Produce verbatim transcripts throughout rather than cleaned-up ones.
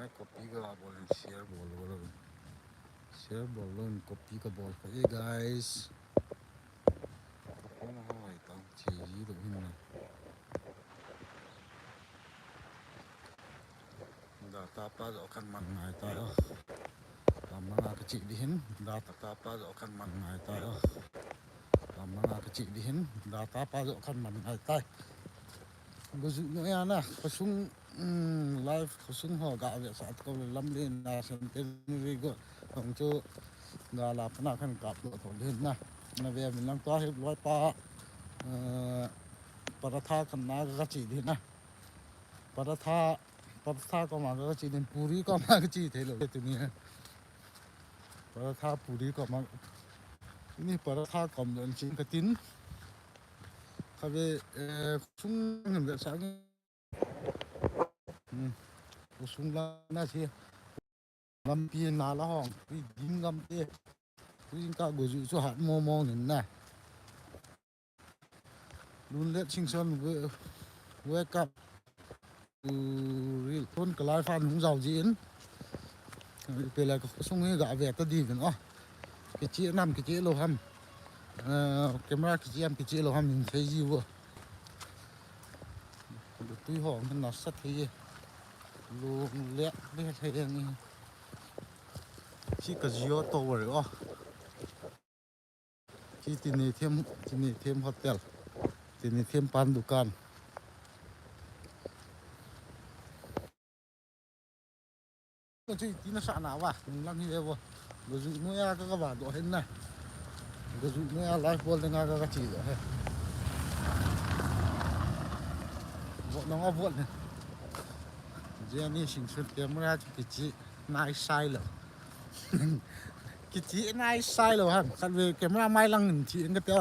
Copy ka bol, share bol, bol. Share bol lou, copy ka bol. Hey guys. Phone ho hai ta, che ji lou hin na. Data pa jo khan man ngai ta. Amang a ka che di hin. Data pa jo khan man ngai ta. Amang a ka che di hin. Data pa jo khan man ngai ta. Goju noiya na, khosung, um, live khosung ho ga ve sa ko lam le na Centenary go. Hong chu ga la pa na khan kap lo tho le na. Na ve min lang tua hi loi pa, eh, paratha khan na ga che di na. Paratha, paratha koma ga che din, puri koma ga che thei lo tuni. Paratha puri koma. Ni paratha kom don chin ka tin. Kave, eh, sung ngan ga sa. Hmm. Sung la na si. Lampi na la hong, tui ding gam te. Tui ding ka goju chu hat mo mo nin na. Lunlet Singson, we-, wake up. U ril ton ka live a nung jao ji in. Pe la ka sung hi ga ve ta di vin o. Kichi nam kichi lo ham. Eh, camera kichi am kichi lo ham hin thei ji vo. Tui hong hin na sa thei. Lunlet le thei ni. Chi ka Jio Tower o. Chi Tini Them, Tini Them Hotel. Tini Them Pan Dukan. Ko chi tina sa na wa, nung lang hi le wo. Goju noiya ka ka ba do hin na. Goju noiya live bol de nga ka ka chi do he. Bo nong a bol ne. Jenny Singson camera chu kichi nai sai lo. Kichi nai sai lo ham. Khat ve camera mai lang chi eng ka te.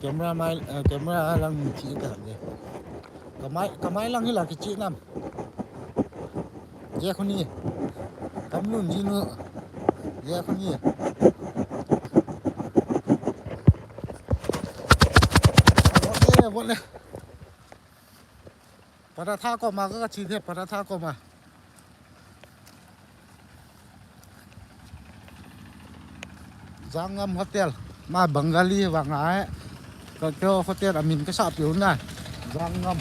Camera mai, eh, camera lang chi eng ka le. Ka mai, ka mai lang hi la kichi nam. Je khuni. Kam nun ji nu. Je khuni. Bo le, bo le. Paratha koma ka, ka chi the, paratha koma. Jangam Hotel, ma Bengali vang ai. Ka kyo hotel amin ka sa piu na. Jangam.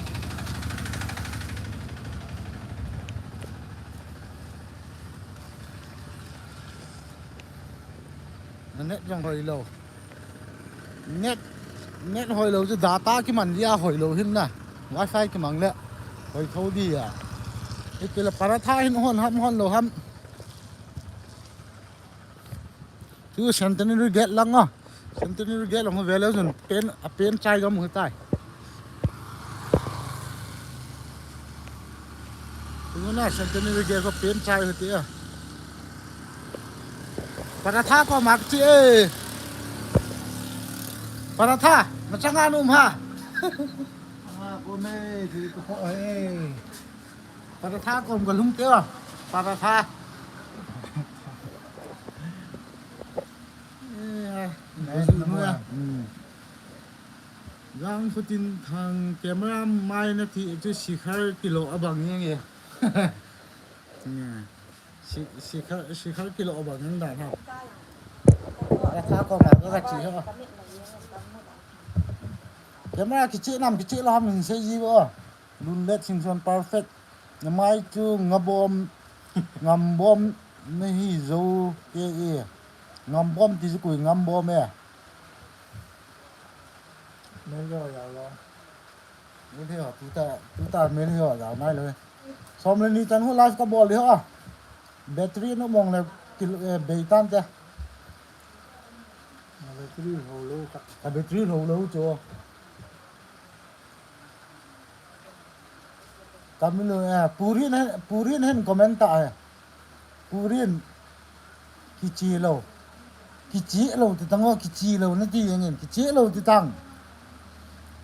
Net jong hoi lo. Net, net hoi lo chu data kiman dia hoi lo hin na. Wi-Fi kimang le hoi tho dia. Ipi le paratha hin hon ham hon lo ham. Chu Centenary Gate lang a. Centenary Gate lang ve le jun pen a pen chai gam hu tai. Tuna Centenary Gate ko pen chai hiti a. Paratha koma chi e. Paratha, na changa num ha. Ah, ko me, di ko ko e. Paratha kom ka lum te a. Paratha. Eh, ah, nai, nai, nai. Hmm. Jang Khutin thang camera mai na ti chu Sikhar kilo abang yang e. Nya. Si-, Sikhar, Sikhar kilo abang yang dan ha. Ka tha ko ma ka chi ha. Camera kichi nam kichi lo ham hin sei ji bo. Lunlet Singson perfect. Na mai chu ngabom, ngambom na hi zo ke e. Ngambom ti chu kui ngambom e. Mel ho jao lo. Mel ho, tuta, tuta mel ho jao nai lo. Som le ni chan hu live ka bol di ho. Battery no mong le kil, eh, bei tan te. Battery ho lo ka. Ka battery ho lo chu. Kamilo, eh, Purin, Purin hin comment ta, eh. Purin, kichi lo. Kichi lo ti tang o, kichi lo na ti yang in, kichi lo ti tang.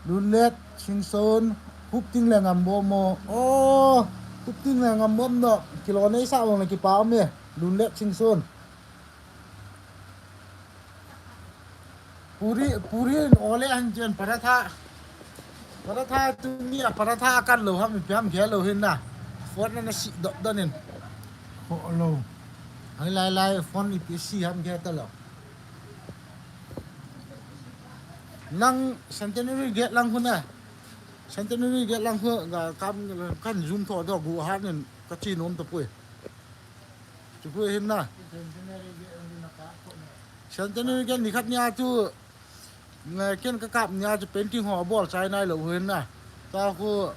Lunlet Singson, Hupting le Ngambom mo. Oh, Hupting le Ngambom no, kilo nei sa long le kipa me. Lunlet Singson. Puri, puri ole an chen paratha. Paratha tu ni a paratha kan lo ham, ipi ham gel lo hin na. Phone na na si dot don in. Hello. Hai lai lai phone ipi si ham khe ta lo. Nang Centenary Gate lang khu na. Centenary Gate lang khu ga kam kan zoom tho tho gu ha nen ka chi nom ta pui. Chu khu hin na. Centenary Gate ni khat ni a chu Nge, ken ka kap nia chu painting ho abol chai nai lou hin na. Ta khu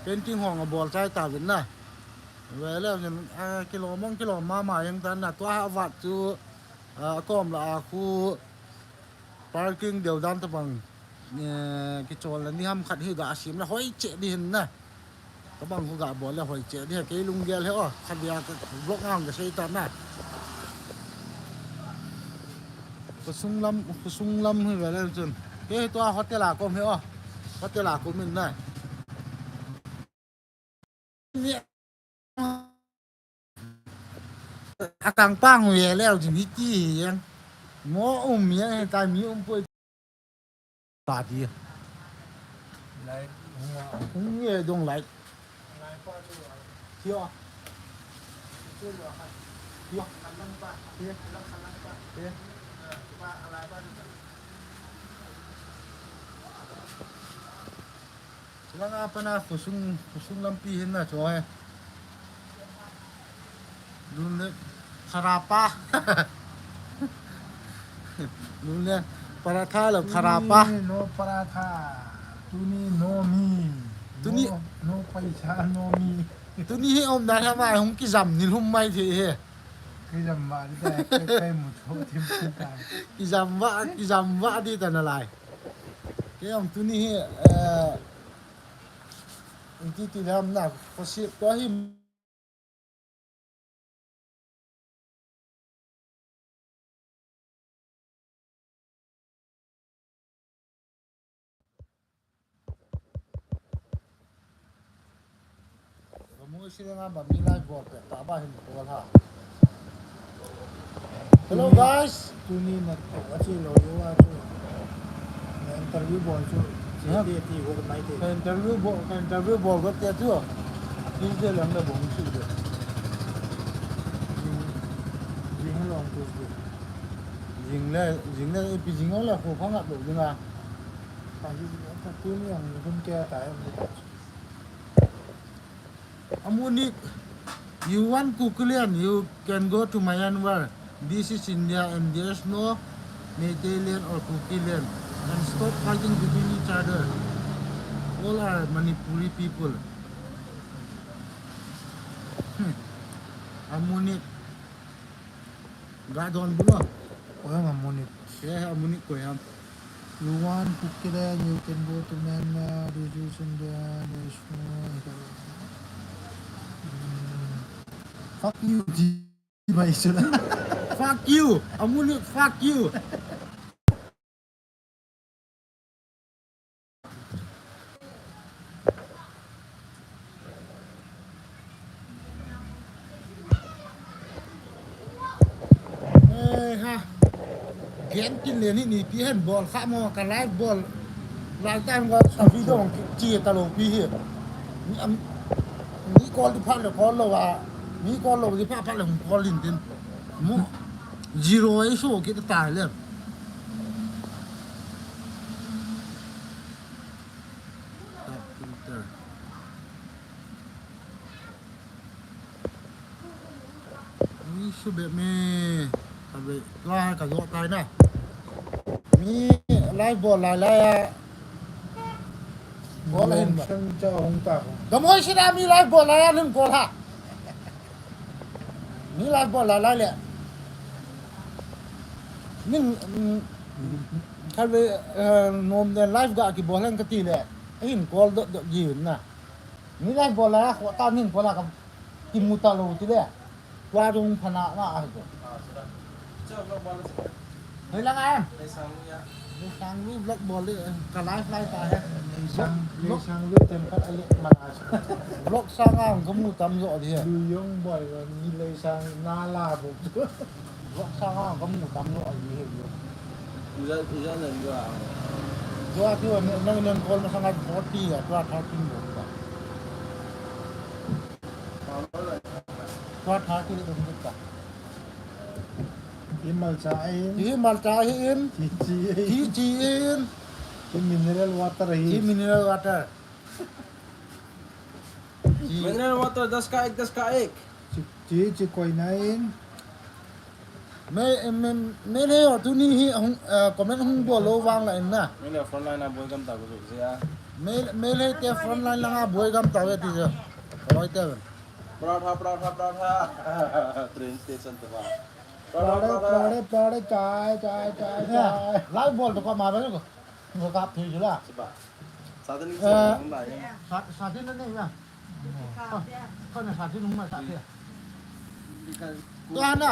painting ho abol chai ta vin na. Ve le vin, a, kilom mong kilom mama jeng ta na. Tua ha vat chu, a, kom la a khu parking deu dan ta bang. Nge, kichol la ni ham khat hi ga sim la hoi che di hin na. Ka bang khu ga bol le hoi che di, kei lunggel he o, khat dia ka vlog ngang ka sei ta na. Khosung lam, khosung lam hi ve le chun. Kei tua hotel a kom he o. Hotel a kom in na. Ni a tang pang ve le chun hi ti yang. Mo um ya he tai mi um poi. Ta di. Lai, hung a. Hung ye dong lai. Lai pa chu. Hiya. Chu lo ha. Hiya. Khan lang pa. Hiya. Khan lang pa. Hiya. Eh, pa lai pa chu. Lang a pa na khosung, khosung lampi hin na chu he. Lunle, pharapa. Lunle, paratha lo, pharapa. Tuni no paratha. Tuni no mi. Tuni no, no paisa, no mi. Tuni hi om dan ha mai hung kijam ni lhum mai thei he. Kijam va di ta, kai, kai mu tho thim thim ta. Kijam va, kijam va di ta na lai. Kei om tuni hi, eh, iti ti lam na, khosip to hi Hello guys. Tuni na achi lo yo a chu. Na interview bol chu. Huh? Chi ti ti ho mai te. Ka interview bol, ka interview bol got te chu. Tuesday lang da bong chu de. Jing, jing long Tuesday. Jing le, jing le, ipi jing le khu phang ap lo ding a. Ka hi ka tuni ang hun ke ta em. Amunik, you want Kuki land, you can go to Myanmar. This is India and there's no Meitei land or Kuki land. And stop fighting between each other. All are Manipuri people. Hmm. Amunik. Ga don bu lo. Koi ham Amunik. Koi ham Amunik koi ham. You want Kuki land, you can go to Myanmar, this is India, there's no. Hmm. Fuck you, G-, G-, Fuck you, Amunik, fuck you. Eh, ha. Gen kin le ni ni pi hen bol kha mo ka live bol. Lai time ko sa video ki chi ta lo pi hi. Ni am, ni call di pha le call lo wa. Ni call lo di pha pha le hung call in tin. Mo zero ai so ki ta le. Top filter. Mi su be mi. Ka be la ka zo tai na. Mi live bol lai lai a. Bol hin ba. Sang cha hung ta. Ka moi si na mi live bol lai a nin bol ha. Mi live bol lai lai le. Min, mm, khalve, eh, nom den live ga kibol hen kati le. Hin call dot dot ji na. Mi live bol lai a, kho ta min call a ka kimu ta lo ti le. Tua dung phana na a ko. Hei lang a em. Leisang Lu vlog bol le, ka live lai ta he. Leisang, Leisang Lu tempat alik malas. Vlog sang a ka mu tam jo di he. Lu Yong Boy, ni Leisang na la bu. Vlog sang a ka mu tam jo di he. Uja, uja nan jo a. Jo a ti wa nang nang call masang a forty ya, tua thirteen jo. Tua tha ki dong ta. Hi malcha ahin. Hi malcha ahin. Hi chi ahin. Hi chi ahin. Hi mineral water ahin. Hi mineral water. Mineral water, दस का एक, दस का एक. Chi, chi, chi koi na in. Me, me, me le ho tuni hi hung, eh, comment hung bol lou vang la in na. Me le front line a boi gam ta ko ja. Me, me le te front line langa boi gam ta ve ti ja. Oi te. Paratha, paratha, paratha. Train station te ba. Paratha, paratha, paratha, chai, chai, chai, chai. Lai bol to ko ma ba ko. Ko kap thui ju la. Sa tin sa tin na nei ya. Ko na sa tin hung ma sa tin. Tua na.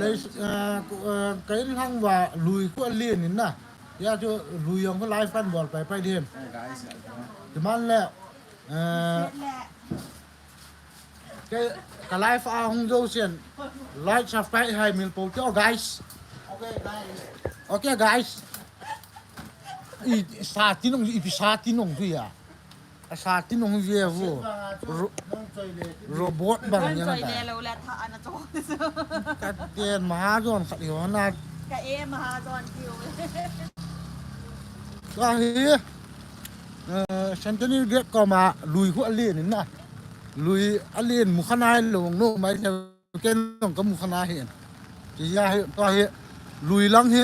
Lei, eh, ko, eh, ka in hang va lui ko lien in na. Ya chu lui jong ko live kan bol pai pai din. Ti man le, eh, Ke, ka live a hung jou sien. Like, subscribe hai mil po te, oh, guys. Okay, guys. Okay, guys. I, sa tin ong, ipi sa tin ong tu ya. A sa tin ong ve vo. Ro-, robot bang ya ta. Choi le lo la tha ana choi. Ka ten mahajon khat hi ho na. Ka e mahajon kiu. Ka hi. Eh, Centenary Gate koma lui khu alen in na. Lui alen mu kha nai lo no mai le ken jong ka mu kha nai hin. Ti ja hi, tua hi, lui lang hi,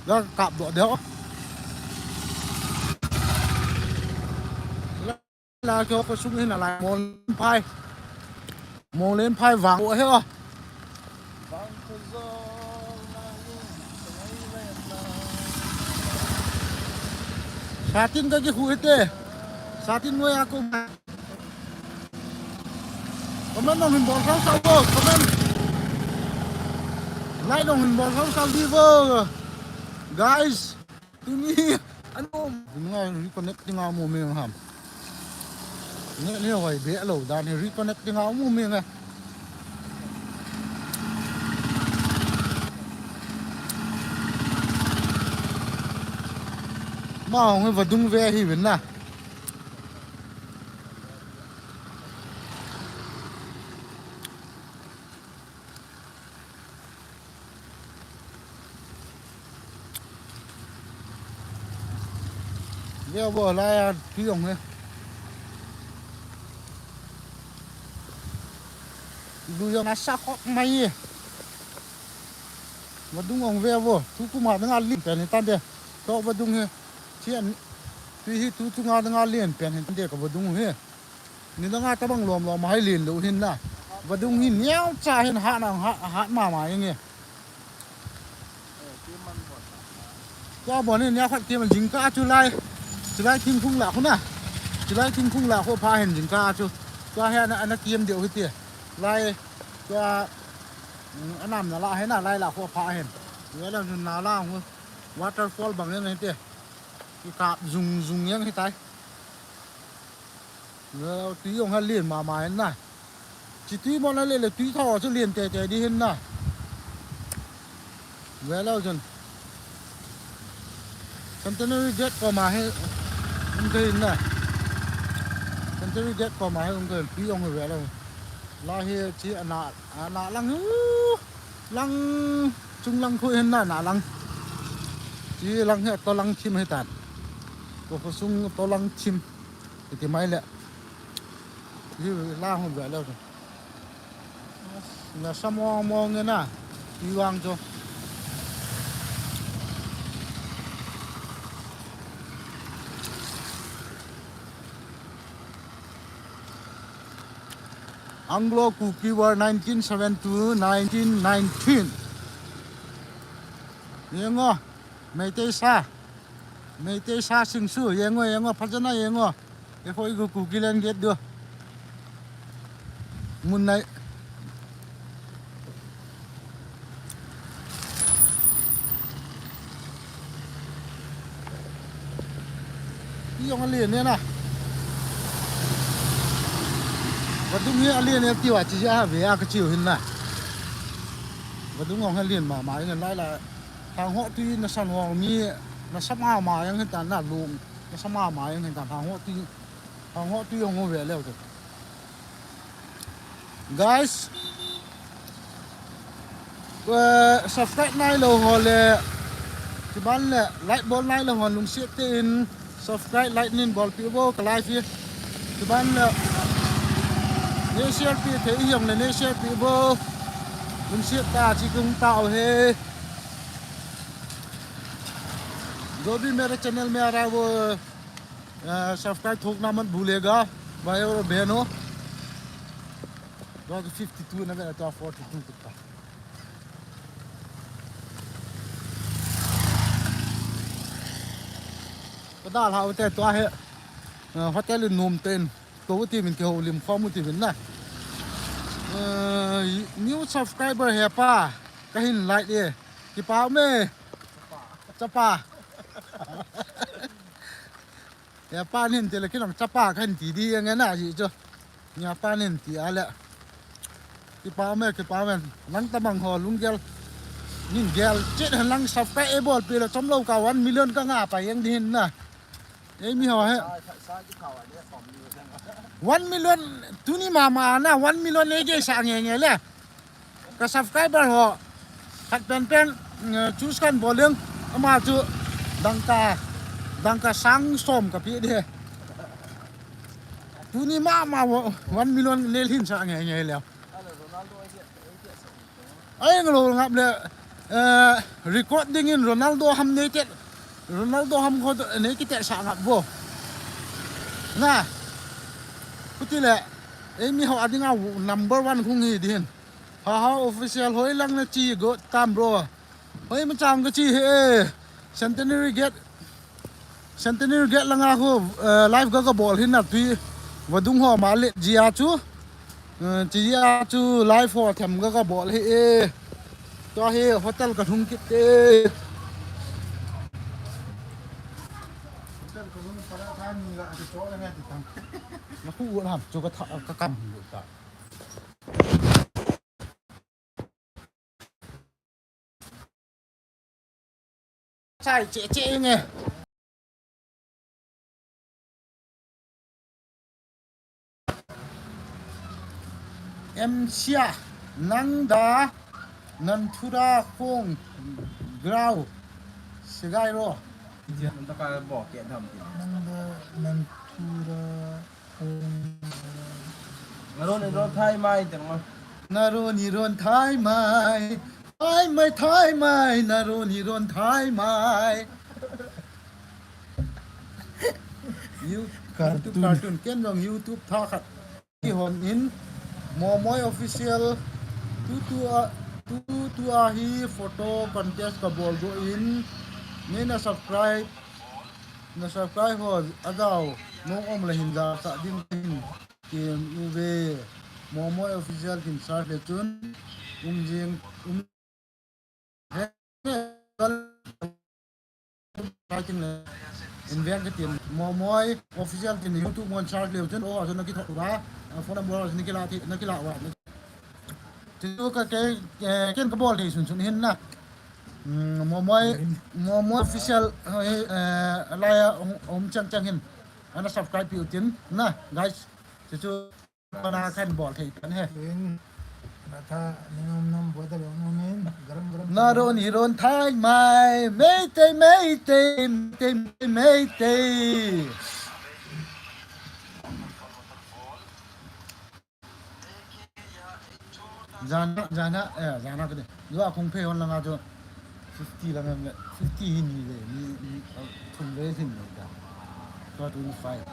la kap doh deu. La kio ko sung hin a lai mon phai. Monglen phai vang u ahi o. Satin ka kikhu hite. Satin noi a ko. Comment nong hin bol sau sau vo. Comment. Like nong hin bol sau sau di vo. Guys. Tuni, ano, tuni nga reconnecting a mu meng ham. Ni, ni hoi be lo dan hi reconnecting a mu meng a. Ma hong vadung ve hi vin na. Ve vo lai a tui ong he. Lui ong a sa khok mai e. Vadung ong ve vo. Tu kuma dang a lim pen he tan de. To vadung he. Chian. Tui hi tu tu nga dang a lim pen he tan de ka vadung he. Ni dang a tabang lom lom hai lin lo hin na. Vadung hi niau cha hin ha na ha, ha ma ma ing e. Tua bon ni niau khat kiam jingkah chu lai. Chu lai thingphung la khu na. Chu lai thingphung la khu pha hin jingkah chu. Tua hi ana, ana kiam deu hi ti. Lai tua, mm, anam na la hin na lai la khu pha hin. Ve la na la khu. Waterfall bang hin ti. Ki kap zung zung yang hi tai. Tui jong ha lien mama hin na. Chi tui mo na le le tui tho chu lien te te di hin na. Ve lo chun. Centenary Gate koma hi um thei hin na. Centenary Gate koma hi um thei tui jong hi ve lo. La hi chi ana, ana lang hi u. Lang chung lang khu hin na, na lang. Chi lang hi to lang thim hi tan. Ko khu sung to lang thim. Iti mai le. Hi la hon ve le. Na sa mong mong nge na. Ti vang chu. Anglo Kuki War nineteen seven to nineteen nineteen. Yengo, Meitei sa. Meitei sa singsu, yengo, yengo, phajana yengo. Ekhoi gu Kuki len get do. Mun nai. Tui jong alien e na. Vadung hi alien e tiu a chi a ve a ka chiu hin na. Vadung jong alien mama in lai la. Thang ho tui na san ho mi na sa mama jang hin tan na lung. Na sa mama jang hin tan thang ho tui. Thang ho tui jong ve leu te. Guys, eh, subscribe nailou ho le, chuban le like bol nailou ho lungset tah in subscribe, like nin bolpeh uvo ka live hi. Chuban le nei share peh thei hijongle nei share peh uvo. Lungset tah a chi kung tao he. जो भी मेरे channel में आ रहा है वो, अ, subscribe ठोकना मत भूलेगा भाई और बहनों। Tua fifty two na ve, tua forty two ta. Ka dalhau te tua hi, eh, hotel in nom ten, tou ti min kihoulim khom u ti min na. Eh, new subscriber he pa, kahin like e. Kipa me. Chapa. He pa nin ti le kinong chapa kahin ti di nge na ji chu. Nia pa nin ti a le. Kipa me, kipa me. Nang tamang ho lunggel. Nin gel chet hen lang subscribe e bolpeh le chomlou ka one million ka nga pa jeng di hin na. Eimi ho he. One million tuni mama na one million nei geisah nge nge le. Ka subscriber ho. Khat penpen, eh, choose kan bol leng. Ama chu dangka, dangka sang som ka pe di. Tuni mama one million nei lhin sah nge nge le. Ai, ngalou ngap le, eh, recording in Ronaldo ham nei tet, Ronaldo ham kho nei kitet sah ngap bo. Na, kuti le, eimi ho a dinga number one kung hi din. Ha ha official hoi lang na chi got tam bro. Hoi ma chang ka chi he. Centenary Gate. Centenary Gate langa khu, eh, live ka ka bol hin na tui vadung ho ma le jia chu. Eh, jia chu live ho them ka ka bol hi e. Tua hi hotel ka thung kit te. Hotel ka thung para tha ni ga ti cho le ngai ti tam. Na khu u lam chu ka tha ka kam lu ta. Chai che che nge. M Sia, nang da, nan thura khong grau, sigai ro. Nang da, nan thura. Naron iron thai mai teng ma. Naron iron thai mai. Thai mai, thai mai, naron iron thai mai. You cartoon, cartoon. Ken jong YouTube tha khat. Ki hon in Momoi Official. Tu tu a, tu tu a hi photo contest ka bol go in. Nei na subscribe. Na subscribe ho a jao, nong om le hin ja sa ding hin, kem uve, Momoi Official kin search le chun, um jing, um, he, he, in veng ka tin, Momoi Official kin YouTube mon search le chun, o, chun na ki thok ba, a phone number chun na ki la thi, na ki la wa. Chu ka ke, ke, ken ka bol thei sun sun hin na. Mm, Momoi, Momoi Official, eh, eh, lai a um, um chang chang hin. Ana subscribe pi utin na, guys. Chu chu ana khan bol thei tan he. Ken, na tha, ni nom nom bo da lo nom in, garam garam. Naron iron thai mai, Meitei, Meitei, Meitei, Meitei. Jana, jana, eh, jana kade. Jua kung phe hon langa jo fifty langa me, fifty hi ni le, ni, ni, uh, thum le hin ni da. Tua twenty five.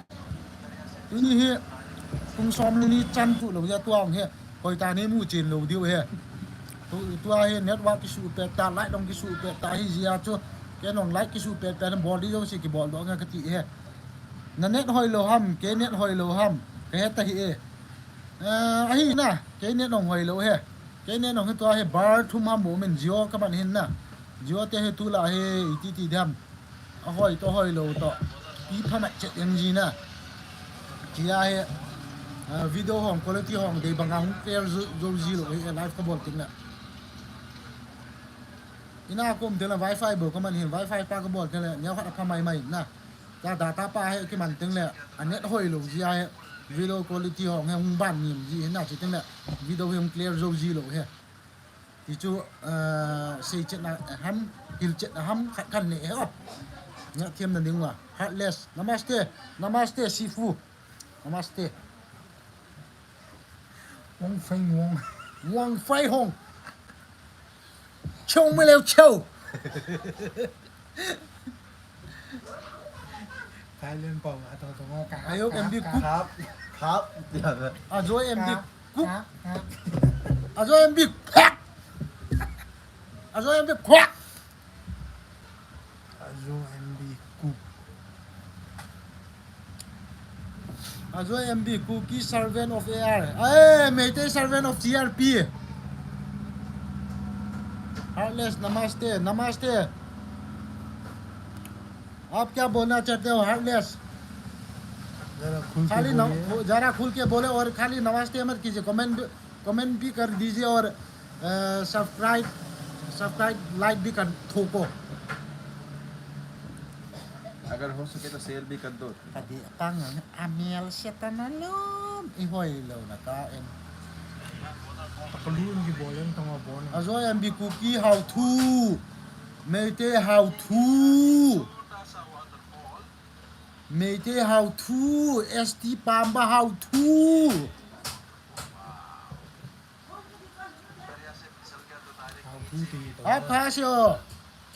Tuni hi, kung som ni ni chan tu lo ya tuang he. Hoi ta ni mu chin lo diu he. Tu, tua he network kisu pe ta, light dong kisu pe ta hi jia chu. Ke nong light kisu pe ta na bol di jo si ki bol do nga kati he. Na net hoi lo ham, ke net hoi lo ham. Ke he ta hi e. Eh, ahi na, kei net nong hoi lo he. Kei net nong hi tua hi bar thum ham mo men Jio ka man hin na. Jio te hi tu la hi iti ti dam. A hoi to hoi lo to. Pi pha mat chet yang ji na. Kia hi, eh, video hong quality hong dei banga hong clear zo, zo ji lo hi live ka bol tin na. Ina kom te la wifi bo ka man hin wifi pa ka bol te le neo khat a pha mai mai na. Ka data pa hi ki man teng le a net hoi lo ji a hi. Video quality ho nge hung ban ngim ji na, chuti le video hi hung clear jou ji lou he. Ti chu, eh, sei chet na ham, hil chet na ham, khat kan ne he. Nga thiam na ding wa. Heartless. Namaste. Namaste, Sifu. Namaste. Wang Fei Wang. Wang Fei Hong. Chong me leo chou. Thailand pau, atau tu ngau ka. Ayo, ka, M B ka, Cook. Khap, khap. Ajoy M B Ka, Cook. Ka, ka. Ajoy M B Cook. Ajoy M B Cook. Ajoy M B Cook. Ajoy M B Cook, Kuki servant of A R. Hey, Meitei servant of C R P. Heartless, namaste, namaste. आप क्या बोलना चाहते हो, Heartless? जरा खुल के खाली न-, बोलिए। जरा खुल के बोले और खाली नमस्ते मत कीजिए, comment भी, comment भी कर दीजिए और, अ, subscribe, subscribe, like भी कर ठोको। अगर हो सके तो share भी कर दो। Kadi kang ang amel setan alom. Ihoi lo na ka em. Pakalun ki bolen tong a bon. Ajoy M B Kuki how to. Meitei how to. Meitei how to. S T Pamba how to. How to ti to. आप कहाँ से हो?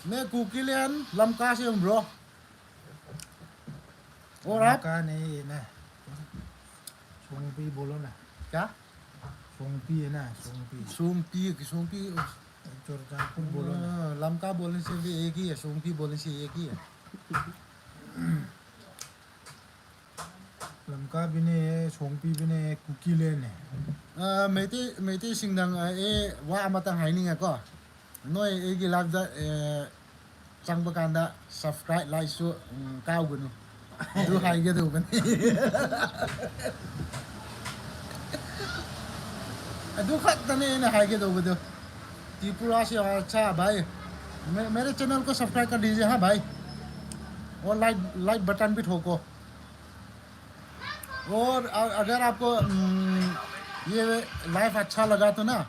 मैं कुकीलैंड लमका से हूँ, bro। और आप? लमका नहीं है ना। सोंगपी बोलो ना। क्या? सोंगपी है ना, सोंगपी। सोंगपी, सोंगपी। चुरचुरपुर बोलो ना। हाँ, लमका बोलने से भी एक ही है, सोंगपी बोलने से एक ही है। लमका भी नहीं है, सोंगपी भी नहीं है, कुकीलैंड है। अ, मेइतेइ, मेइतेइ सिंगदंग, अ, ए, वा अमातंग हाइनिंग है को। नोई, ए, गी लाभ दा, ए, चंबकांदा subscribe, like सु, उम, काउ गनु। अदु हाइगे दो बने। अदु खत तने ना हाइगे दो बदो। त्रिपुरा से हो, अच्छा भाई। मे-, मेरे channel को subscribe कर दीजिए, हाँ भाई। और like, like button भी ठोको। और अ-, अगर आपको, हम्म, ये live अच्छा लगा तो ना,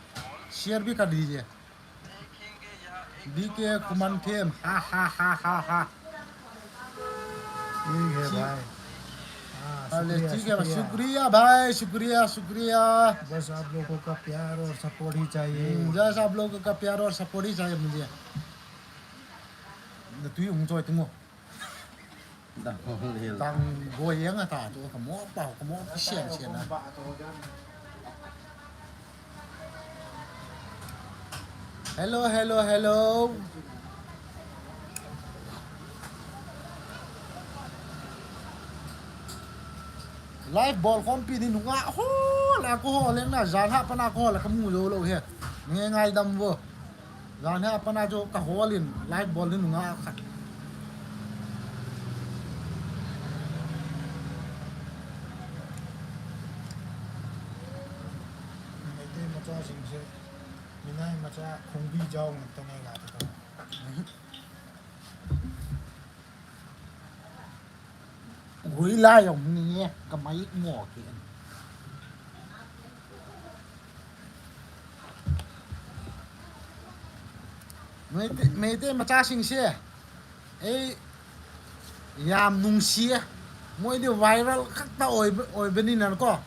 share भी कर दीजिए। B K Kumanthem, हा, हा, हा, हा, हा। ठीक है ठीक। भाई। हाँ, अरे, शुक्रिया, ठीक है भाई, शुक्रिया। शुक्रिया भाई, शुक्रिया, शुक्रिया। बस आप लोगों का प्यार और support ही चाहिए। हम्म, बस आप लोगों का प्यार और support ही चाहिए मुझे। Natui hung choi tungo. Dang hong lel. Dang goi yang ata tu ka mo pa, ka mo ki sian sian na. Hello, hello, hello. Live bol khompi ni nunga ho la ko ho leng na jan ha pa na ko ho la ka mu lo lo he. Nge ngaidam vo. Jan ha pa na chu ka hol in, live bol in nunga khat. Meitei macha sing se, minai macha khongbi jao ngan ta ngai ga ta. Ui lai jong ni e, ka mai mo ki. Meitei, Meitei macha sing se. Ei, yam nung se. Moi di viral khak ta oi, oi beni nan ko.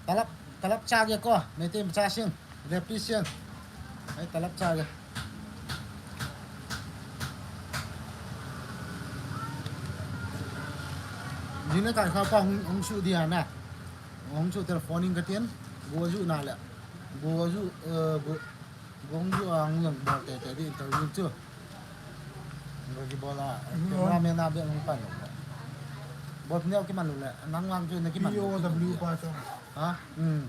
Talap, talap cha ge ko, Meitei macha sing, repi sing. Ai, talap cha ge. Jing le kai kha pa hung, hung su dia na. Hung su telephone in ka tin. Go ju na le. Go ju, eh, go. Gong ju ang lang bol te te di interview chu. Go ji bola. Camera man na be lang pan lo. Bot neo ki man lo le. Nang lang chu na ki man lo. P O W pa chu. Ha? Hmm.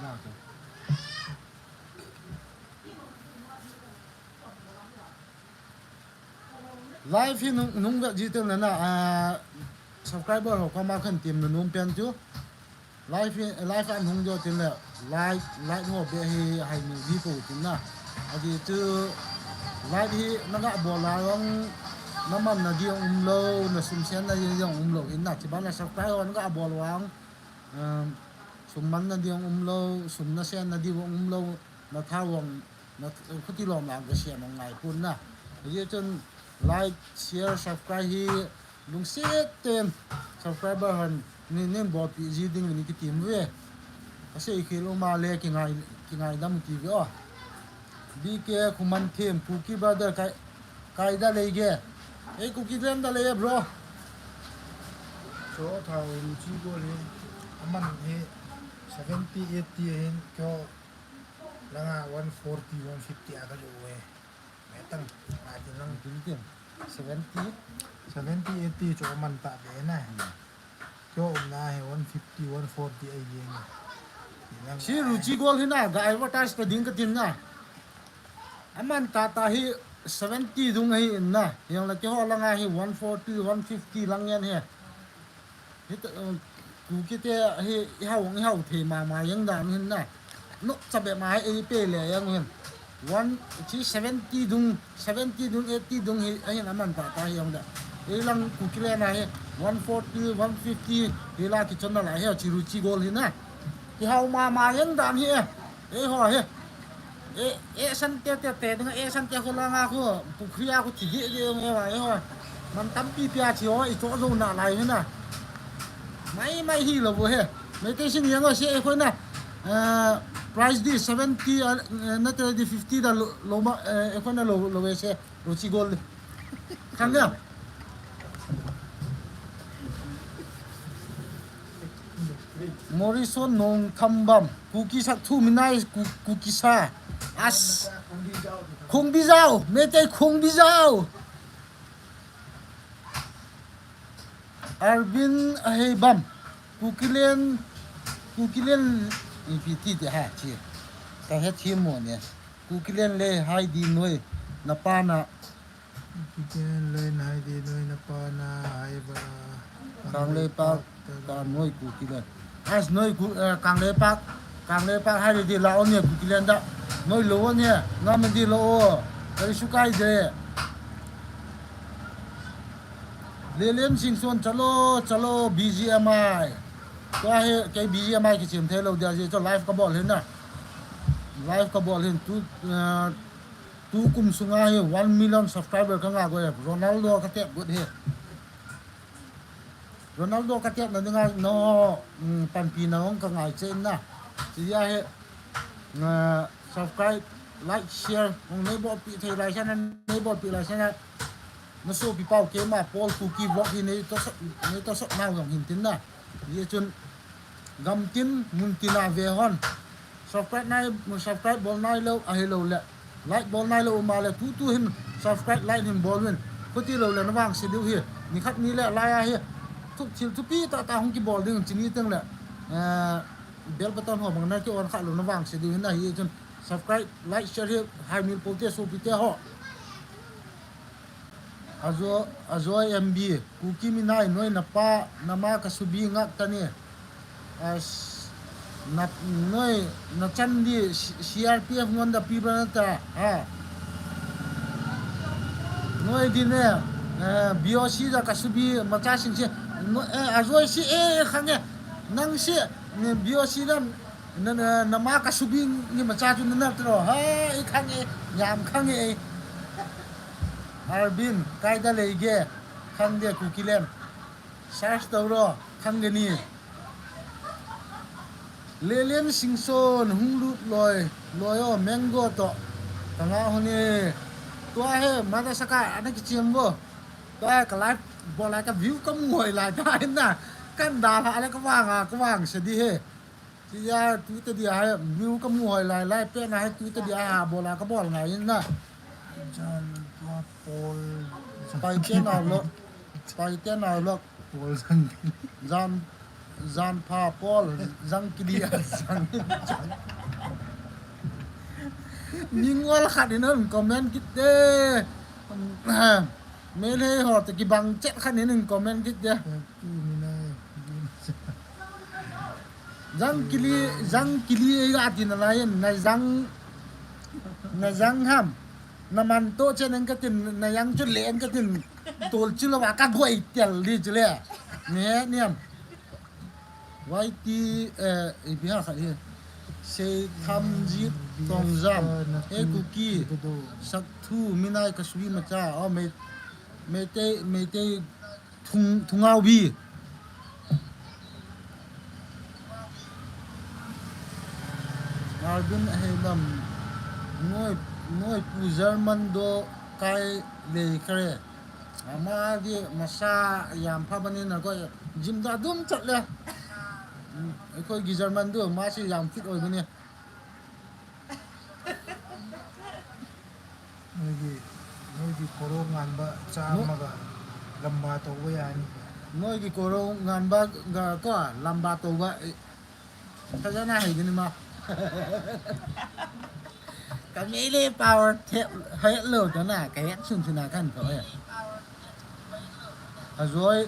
Na chu. Live hi nung, nung ga ji te na na, ah, subscriber ho koma khan tim na num pen chu. Live hi, live a nung jo tin le, like, like ho be hi hai ni ji ko tin na. Ajeh chu live hi naga bol a jong namanna ding umlou, nasum senna ding jong umlou hin na. Chuban a subscribe ho naga bol vang, um, sum manna ding umlou, sum nasenna ding umlou, natha vang, na khuti lom lang kasiam angai pon na. Ajeh chun like, share, subscribe hi lungset ten subscriber hon nei, neibolpi ji ding in kitem uve. Kasei khel uma le kingai, kingaidam u ti ve o. B K Khumanthem, Kuki brother, kai, kai da lei ge. Ei, Kuki brother da lei e, bro. Cho thao Ruchi Gold hi, aman hi seventy, eighty hin, keiho langa one forty, one fifty a kajo uve. Metang, mati lang. Tin tin. Seventy. Seventy, eighty chu aman ta ve na. Hmm. Keiho umna hi one fifty, one forty ahi jeng. Lang si ai. Ruchi Gold hi na, ga advertise ta ding katin na. Aman tata hi seventy dung ahi in na. Hijongle keiho langa hi one forty, one fifty lang ngen hi. Hita, uh, Kuki te hi ihao, ihao thei mama jeng dan hin na. Nopcha be ma hi eipe le jeng hin. One, chi seventy dung, seventy dung, eighty dung hi, ahin aman tata hi jong da. Eilang Kuki le na hi, one forty, one fifty, hi la kichon na la hi, chi Ruchi Gold hi na. Ihao mama jeng dan hi e. Eiho hi. E, e san te te te ding, e san te khu langa khu, pukhri a khu thi di di e va, eiho. Man tampi pia chi ho, i cho zo na lai hi na. Mai, mai hilou vo hi. Meitei sin jeng o se eiho na. Eh, price di seventy, eh, nate di fifty da lou, lou ma, eh, eiho na lou, lou e se, Ruchi Gold. Khang ya. Morrison Nongthambam, Kuki sak thu minai, Ku-, Kuki sa. As. Khongbijao, Meitei Khongbijao. Arvin Aheibam, Kuki len, Kuki len, ipi ti ti ha, chi. Ka he thi mo ne. Kuki len le hai di noi, na pa na. Kuki len le hai di noi, na pa na, hai ba. Kangleipak, ka noi Kuki len. As noi Ku-, eh, Kangleipak, Kangleipak hai di la o ne Kuki len da. Noi lou o ne, ngam di lou o. Kari sukai de. Lelen Singson, chalo, chalo, B G M I. Tua hi, kei B G M I kichem thei lou dia, jeh chu live kabol hin na. Live kabol hin, tu, eh, tukum sunga hi one million subscriber kanga go e. Ronaldo katep got hi. Ronaldo katep na dinga, no, mm, panpi na hung kangai chen na. Chia hi, eh, subscribe, like, share, hung neibolpi thei lai sana, neibolpi lai sana. Nasopi pau keima Paul Kuki vlog hi nei tosot, nei tosot nau jong hin tin na. Hijeh chun gam tin, mun tin a ve hon. Subscribe nai, subscribe bol nailou, ahilouleh like bol nailou, um a le tutu hin subscribe, like hin bol uvin. Khuti louleh navangse diu hi. Nikhat nile lai a hi. Thup thil thupi tah tah hung kibol ding chini teng le. Eh, bell button ho bang na ki on kha lou navangse diu hin na hijeh chun. Subscribe, like, share hi, hai mil pote, sopite ho. Ajo, Ajoy M B, Kuki minai noi napa, nama kasubi ngak tani. As, na, noi, nachan di, C-, C R P F ngon da pi ba nata, ha. Noi di ne, eh, B O C da kasubi, macha sing si, no, eh, Ajoy si, eh, khang e, nang si, ne, B O C da, Na, na, nama kasubi ni macha chu nana tro. Ha, i khang e, nyam khang e. Arbin, kai da lei ge. Khang de Kuki len. Search tau ro, khang ge ni. Lelen Singson, hung lut loi, loi o, mango to. Kanga honi. Tua he, mada saka, ana kichem vo. Tua he, ka live, bol lai ka view ka mu hoi lai ta na. Kan da ha le ka vang a, ka vang se di he. Chia tu te dia hai, view ka mu hoi lai lai, pen a hai tu te dia ha bol a ka bol ngai na. Jan pa Paul. Pai te na lo, pai te na lo. Paul Jan. Jan, Jan pa Paul, Jan Kili, Jan. Ning wal khat in an comment kit te. Mele ho te kibang chet khat in an comment kit te. Jang Kili, Jang Kili ei ga ti na lai, na Jang, Na jang ham. Na man to chen en katin, na jang chu le en katin. Tol chu lo ka goi tel di chu le. Ne niam. Y T, eh, ipi ha kha hi. Sei tham ji tong jam. Eh, Kuki. Sak thu minai ka sui ma cha. Oh, mei, mei te, mei te thung, thungau bi. Albin ahi lam. Noi, noi pu German do kai lei kare. Ama di masa yam pha bani na ko jim da dum chat le. Koi gi German do ma si yam fit oi bani. Noi gi, noi gi koro ngan ba cha ma ga lamba to ba ya ni. Noi gi koro ngan ba ga ko lamba to ba. Ka jana hai gini ma. Ka mei le power te hai lo to na ka het sun sun a kan to ya. Azoi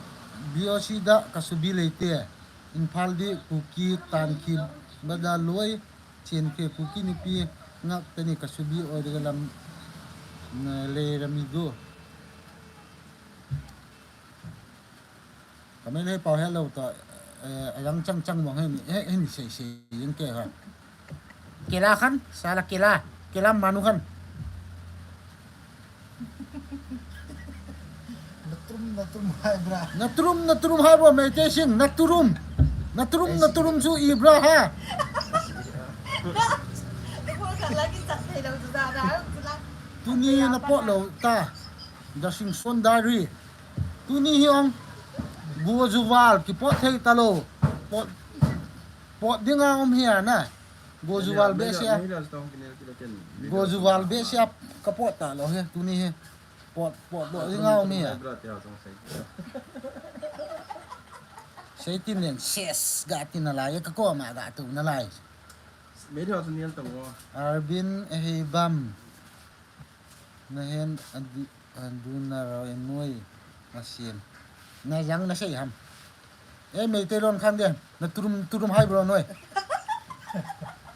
B O C da ka subi le te. Imphal di Kuki tan ki bada loi. Chin ke Kuki ni pi ngak te ni ka subi oi de lam na le rami do. Ka mei le pau hello to, eh, ayang chang chang mong he ni, eh, he ni sei sei jing ke ha. Kila khan, sala kila, kila manu khan. Natrum, natrum hai bra. Natrum, natrum hai bra, mei te sing, naturum. Natrum, natrum su i bra ha. Tuni na pot lo ta. Da sing son dari. Tuni hi ong. Gojuval ki pot thei ta lo. Pot, pot ding a om hi a na. Gojuval be sia. Gojuval be sia ka pot ta lo hi. Tuni hi. Pot, pot, pot ding a om hi a. Sei tin nen ses ga tin na lai ka ko ma ga tu na lai. Arbin, eh, bam. Na hen adu, adu na rau e noi. Na siem. Na jang na sei ham. Eh, mei te lon khang de. Naturum, turum hai bro noi.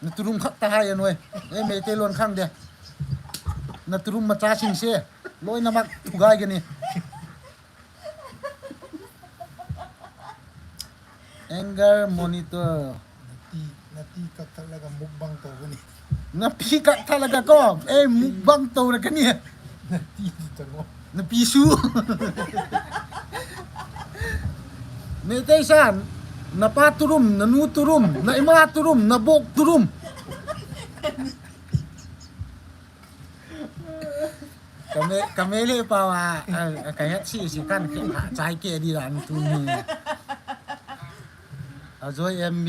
Naturum khak ta hai noi. Eh, mei te lon khang de. Naturum ma cha sing se. Loi na mak tu gai gani. Anger monitor. Nati, nati kathalaga mukbang to gani. Napi kathalaga ko, eh, mukbang to na kani. Nati di to ngo. Napi su. Mei te san, na pa turum, na nu turum, na ima turum, na bok turum. Ka mei, ka mei le pau a, a, a, ka het si si kan ke ha, chai ke di dan tu ni. Azoi M B.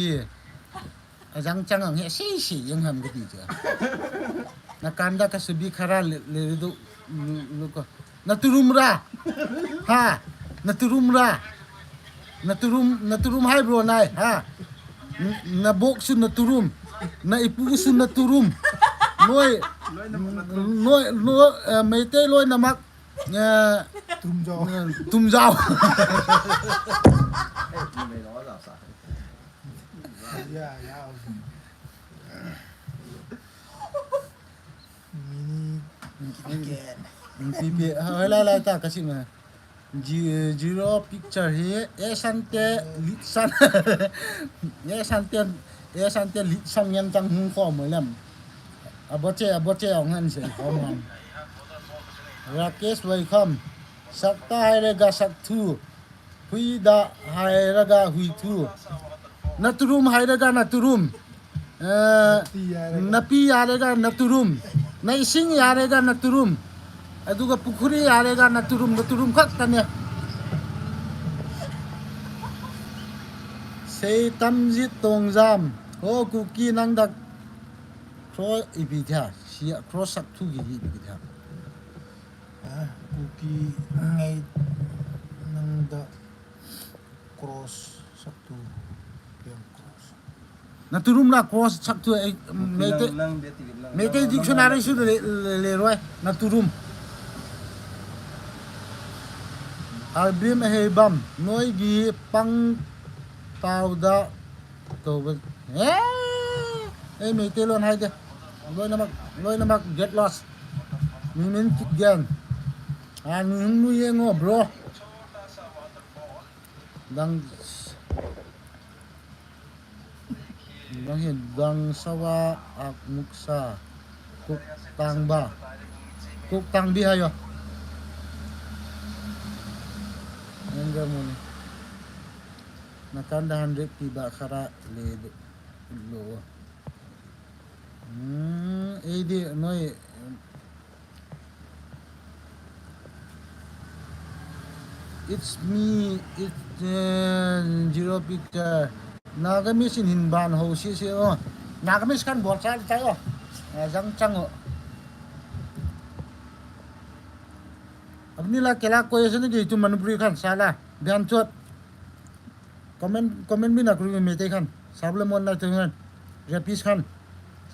Ajang chang ang he si si yang ham ke di cha. Na kanda ka subi khara le, le du, lu, lu ko. Naturum ra. Ha. Naturum ra. Naturum, naturum hai bro nai. Ha. N-, na bok su naturum. Na ipu su naturum. Noi. Noi, noi, eh, mei te loi na mak. Eh, tumjau. Eh, tumjau. Ya, ya. Mini. Mini. Pipi. Ah, lai, lai, ta, kasi ma. Ji-, zero picture hi, eh, sante, lit san. Eh, sante, eh, sante, lit san yan tang hung ko mo lam. Aboche, aboche, ong han se, ko mo. Rakesh, welcome. Sakta hai re ga sak thu. Hui da hai ra ga hui thu. Naturum hai ra ga naturum. Eh, napi hai ra ga naturum. Na ising hai ra ga naturum. Aduga pukhuri hai ra ga naturum, naturum khak tane. Sei tamjit tong jam. Ho Kuki nang dak. Kro ipi tha. Sia kro sak thu gi ipi tha. Ah, Kuki ngai nang da cross sak thu piang cross. Naturum la cross sak thu ei, Kuki mei te, nang, nang beti nang, mei te nang, dictionary nang su le, le, le roi. Naturum. Albim hei bam. Noi gi pang tau da. To ba. Eh, eh, mei te lon hai de. Loinamak, loinamak, get lost. Min min kit gen. Ah, nu hung nu ye ngo, bro. Dang, dang hin, dang sawa ak muksa. Kuk tang ba. Kuk tang bi hayo. Nang ga muni. Nakanda hundred pi ba khara le lo. Hmm, A D, no, eh, it's me, it's, uh, zero picture. Nagamese in hin ban ho si si o. Nagamese kan bol sa tai o. Eh, jang chang o. Apni la kela koi ase na ki tu Manipuri khan sala. Bian chot. Comment, comment bhi na kuri Meitei khan. Sable mon na te khan. Rapist khan.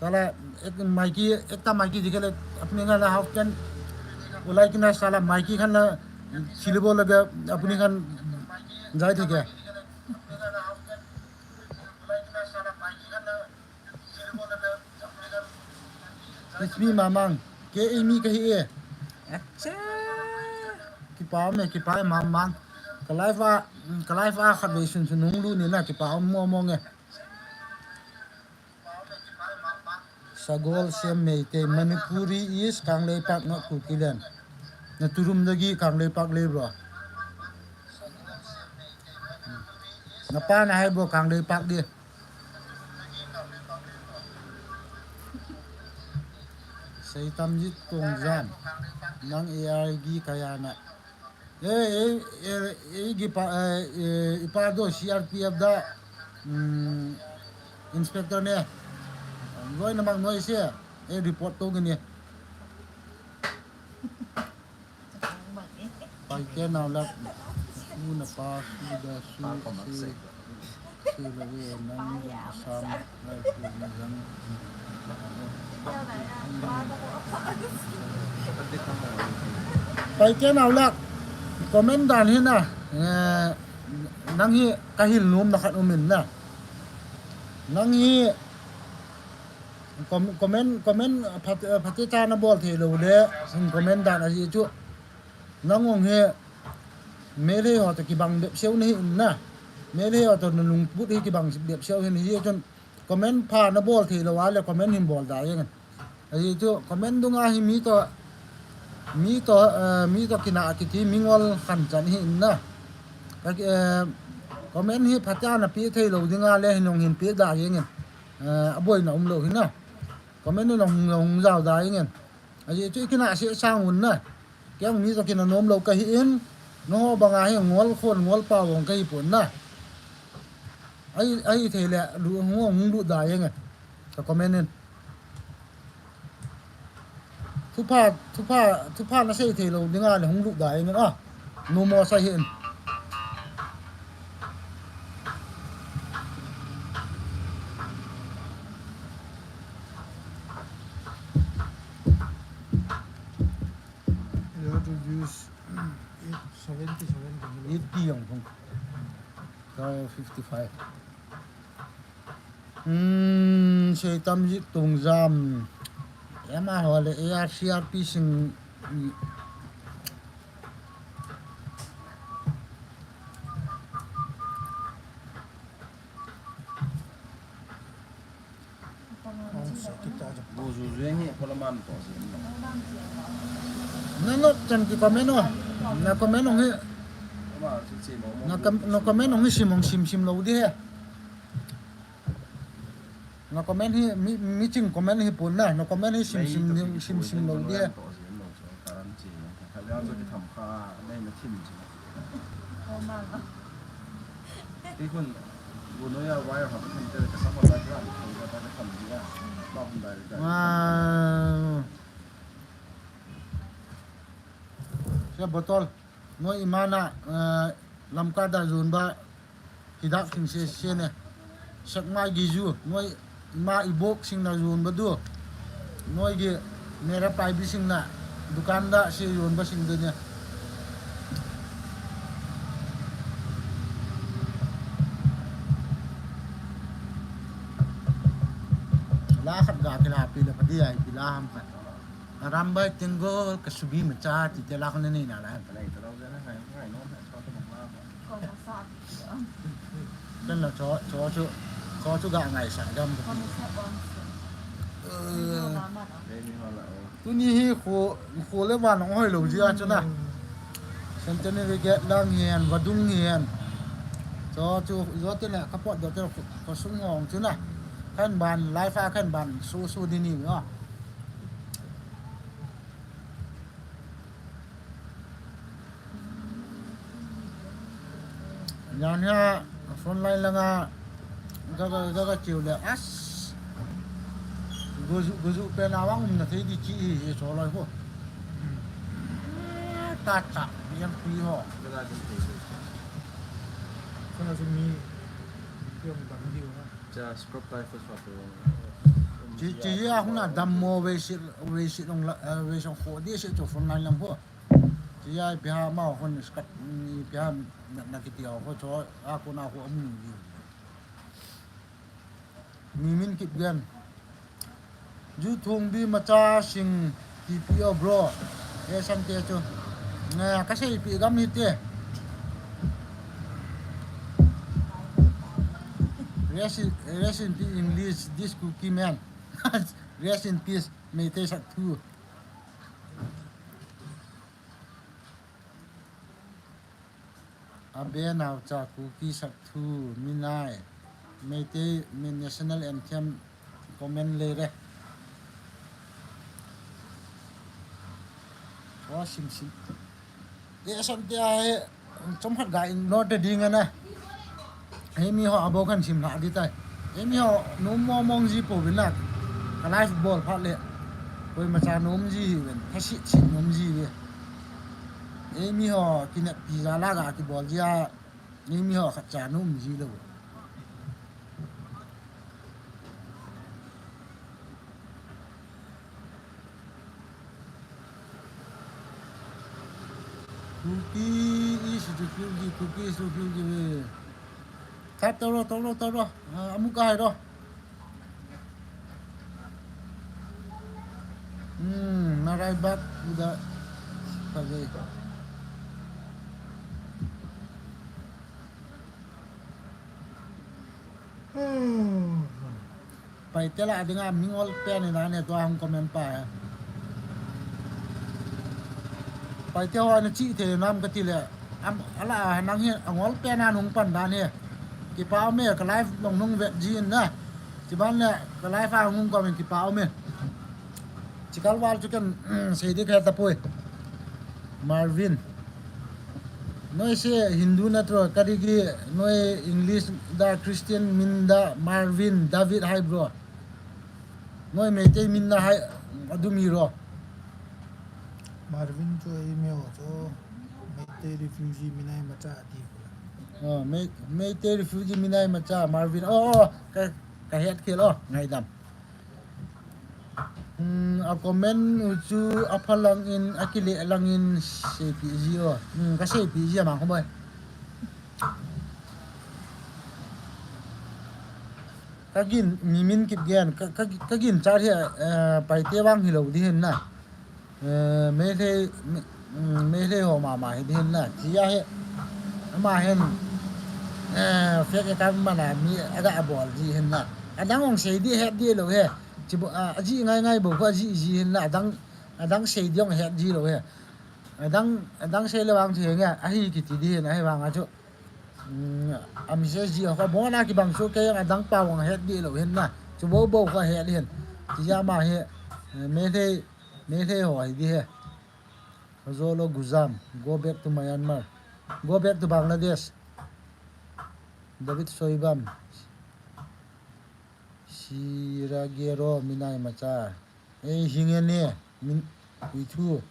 Sala, ek maiki, ekta maiki dikhe le, apni khan la half pant ulai kina sala maiki khan la silibo laga apni khan jai the kya? It's me, Mamang. Ke A mi kahi e. Acha. Kipa me, kipa e, Mamang. Ka live a, ka live a khat vei sun sun hung lut ni na, kipa mo mo nge. Sagol Siam Meitei, Manipuri is Kangleipak, not Kukiland. Na turum dagi Kangleipak le bro. Na pa na hai bro Kangleipak di. Seitamjit Tongjam, nang A R G kaya na. Eh, eh, eh, eh, gi pa, eh, eh, ipa do C R P F da, mm, inspector ne. Loinamak noi se, eh, report to gini. Paite nau lak, su na pa, su da, su, su, su la ve, nang jong Assam, lai su na jang. Paite nau lak, comment dan hi na, eh, nang hi kahil nom na khat umin na. Nang hi, com-, comment, comment phat-, phatechan na bol thei lou le, hin comment dan ahi chu. Nang ong hi, Meitei ho to kibang bep seu nahi in na. Meitei ho to na lungput hi kibang bep seu hin hi chun comment pha na bol thei lou a le comment hin bol da jeng. Ahi chu comment dunga hi mi to, mi to, eh, mi to kina kiti mi ngol khan chan hi in na. Ka ki, eh, comment hi phatechan na pe thei lou dinga le hin ong hin pe da jeng. Eh, aboina um lou hi na. Comment hin ong, ong jao da jeng. Ahi chu kina se sang un na. Kei mi to kina nom lou kahi in, nangho banga hi ngol khon ngol pao vong kahi pon na. Ahi, ahi thei le, lu, hung, hung lut da jeng e. Ka comment in. Thupha, thupha, thupha na sei thei lou dinga le hung lut da jeng e. Ah, no mo sa hi in. You have to use eight seventy, seventy. Eighty yang pun. Kau fifty-five. Hmm, Seitamjit Tongjam. Ema ho le A R C R P sing. Nanok chan ki comment o. Na comment ong hi. Na kam-, na comment ong hi sim ong sim sim lou di he. Na comment hi mi, mi ching comment hi pon na. Na comment hi sim sim sim sim lou di he. Wow. Sia botol. Noi ima na, eh, Lamka da jon ba. Hidak sing se se ne. Sakmai gi ju, noi ima ibok sing na jon ba du. Noi gi mera pai bi sing na. Dukan da se jon ba sing du ne. La khat Ga kila pi le padi ai pila ham khat. Arambai Tenggol kasubi macha ti te la khon nei na la. Ka nei ta lo ja na ngai ngai no na so ta ma. Ken la cho cho chu cho chu ga ngai sa gam. Nei ni ho la o. Tuni hi kho, kho le van hoi lo jia chu na. Centenary Gate lang hian, vadung hian. Cho chu jo te na ka pot do te kho sung hong chu na. Kan ban live a kan ban su su di ni no. Yan ya front line langa ga ga ga ga chiu le as. Guzu guzu pe na wang um na thei di chi hi hi so lai ho. Ta cha yang pi ho. Kala jin te. Kala jin mi yang bang di ho. Cha scrub tai first of all. Chi chi ya huna dam mo ve si ve si long la ve song kho di si cho front line lang ho. Chi ya pi ha ma ho ni scrub ni pi ha na na ki ti ho cho a ko na ho um ni. Mi min kip gen. Ju thung bi macha sing T P O bro. E san te chu. Nga ka sei pi gam hi te. Rest in, rest in peace English, this Kuki man. Rest in peace, Meitei sak thu. Abe nau cha Kuki sak thu, minai. Meitei, mi national anthem, comment le re. Wa sim sim. E san te ai, chom khat ga ignore te ding ana. He mi ho abo kan sim na di tai. He mi ho nom mo mong ji po bin na. Ka live bol phat le. Koi macha nom ji hi ven. Ka sit sit nom ji ve. He mi ho kinep pi za la ga ki bol ji a. He mi ho khat cha nom ji lo. Kuki is refugee, Kuki is refugee. Tap tau ro, tau ro, tau ro. Ah, amu ka hai ro. Hmm, marai bak uda. Pagi. Paite la dinga mi ngol pen ni na ne tua hung comment pa. Paite ho na chi te nam ka ti le. Am ala nang hi angol pen na nung pan dan hi. Kipa me ka live long nung vet jin na. Chi ban le ka live a nung comment kipa me. Chikal wal chu kan sei di kha ta poi. Marvin. Noi se Hindu natro kadigi noi English da Christian min da Marvin David hai bro. Noi Meitei min na hai adumi ro. Marvin chu ei mi ho chu Meitei refugee minai macha ati pula. Oh, Mei Meitei refugee minai macha Marvin. Oh, oh, ka ka het khel oh, ngaidam. Hmm, a comment u chu a pha lang in, a kile lang in, seipi ji o. Hmm, ka seipi ji a mang khom boi. Ka gin, mi min kip gen, ka, ka, ka gin chat hi, eh, Paite vang hi lo di hin na. Eh, Meitei, Me-, mm, Meitei ho mama hi di hin na. Chi a hi, ama hin, eh, fake account mana mi aga bol di hin na. Adang ong sei di het di lo he. Chi bo, a, aji ngai ngai bo ko aji ji hin na. Adang, adang sei di ong het di lo he. Adang, adang sei le vang chi nge, ahi kiti di hin, ahi vang a chu. Mm, a message ji ho ka bona kibang chu kei adang pa ong het di lo hin na. Chu bo bo ka het hin. Chi a ma hi, eh, Meitei Meitei ho hi di he. Zolo Guzam, go back to Myanmar. Go back to Bangladesh. David Soibam. Siragero minai macha. Ei hinge ne. Min, uithu.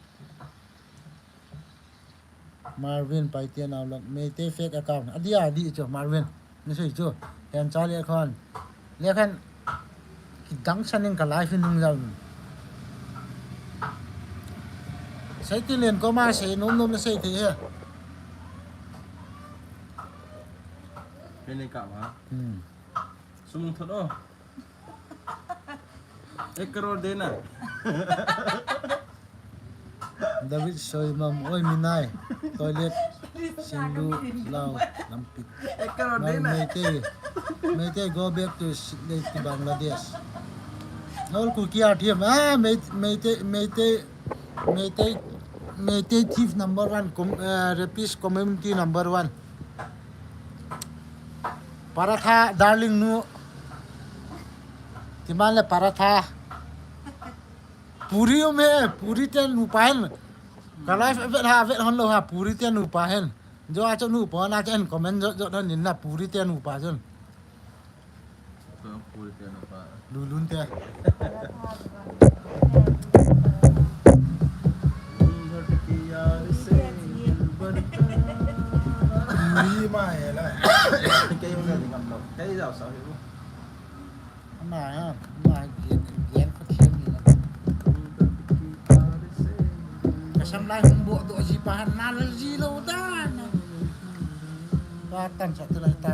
Marvin Paite nau lak Meitei fake account. Adia di chu Marvin. Ni sei chu. Hen cha le khan. Le khan. Kidang sanin ka live in nung jal. Sei ti len ko ma sei nom nom le sei ti he. Pele ka ma. Hmm. Sum thot o. एक करोड़ देना। David Soimam, oi minai, toilet, singlu, lau, lampi. एक करोड़ देना। Meitei, Meitei, go back to, to Bangladesh. All Kuki are here. Ah, Mei-, Meitei, Meitei, Meitei, Meitei thief number one, com-, uh, rapist community number one. Paratha, darling nu. Timan le paratha. Puri um he, puri te nupa hen. Ka live vet ha, vet hon lou ha, puri te nupa hen. Jo a cho nupa na chen comment jo, jo don in na puri te nupa chen. Puri te nupa. Lulun te. Puri ma he la. Kei ma ni ngam lou. Kei jao sa he. Ama, ama, gen, gen Pathen ni la. Ka sam lai hung bo do ji pa han na la ji lo da na. Pa tan sa te lai ta.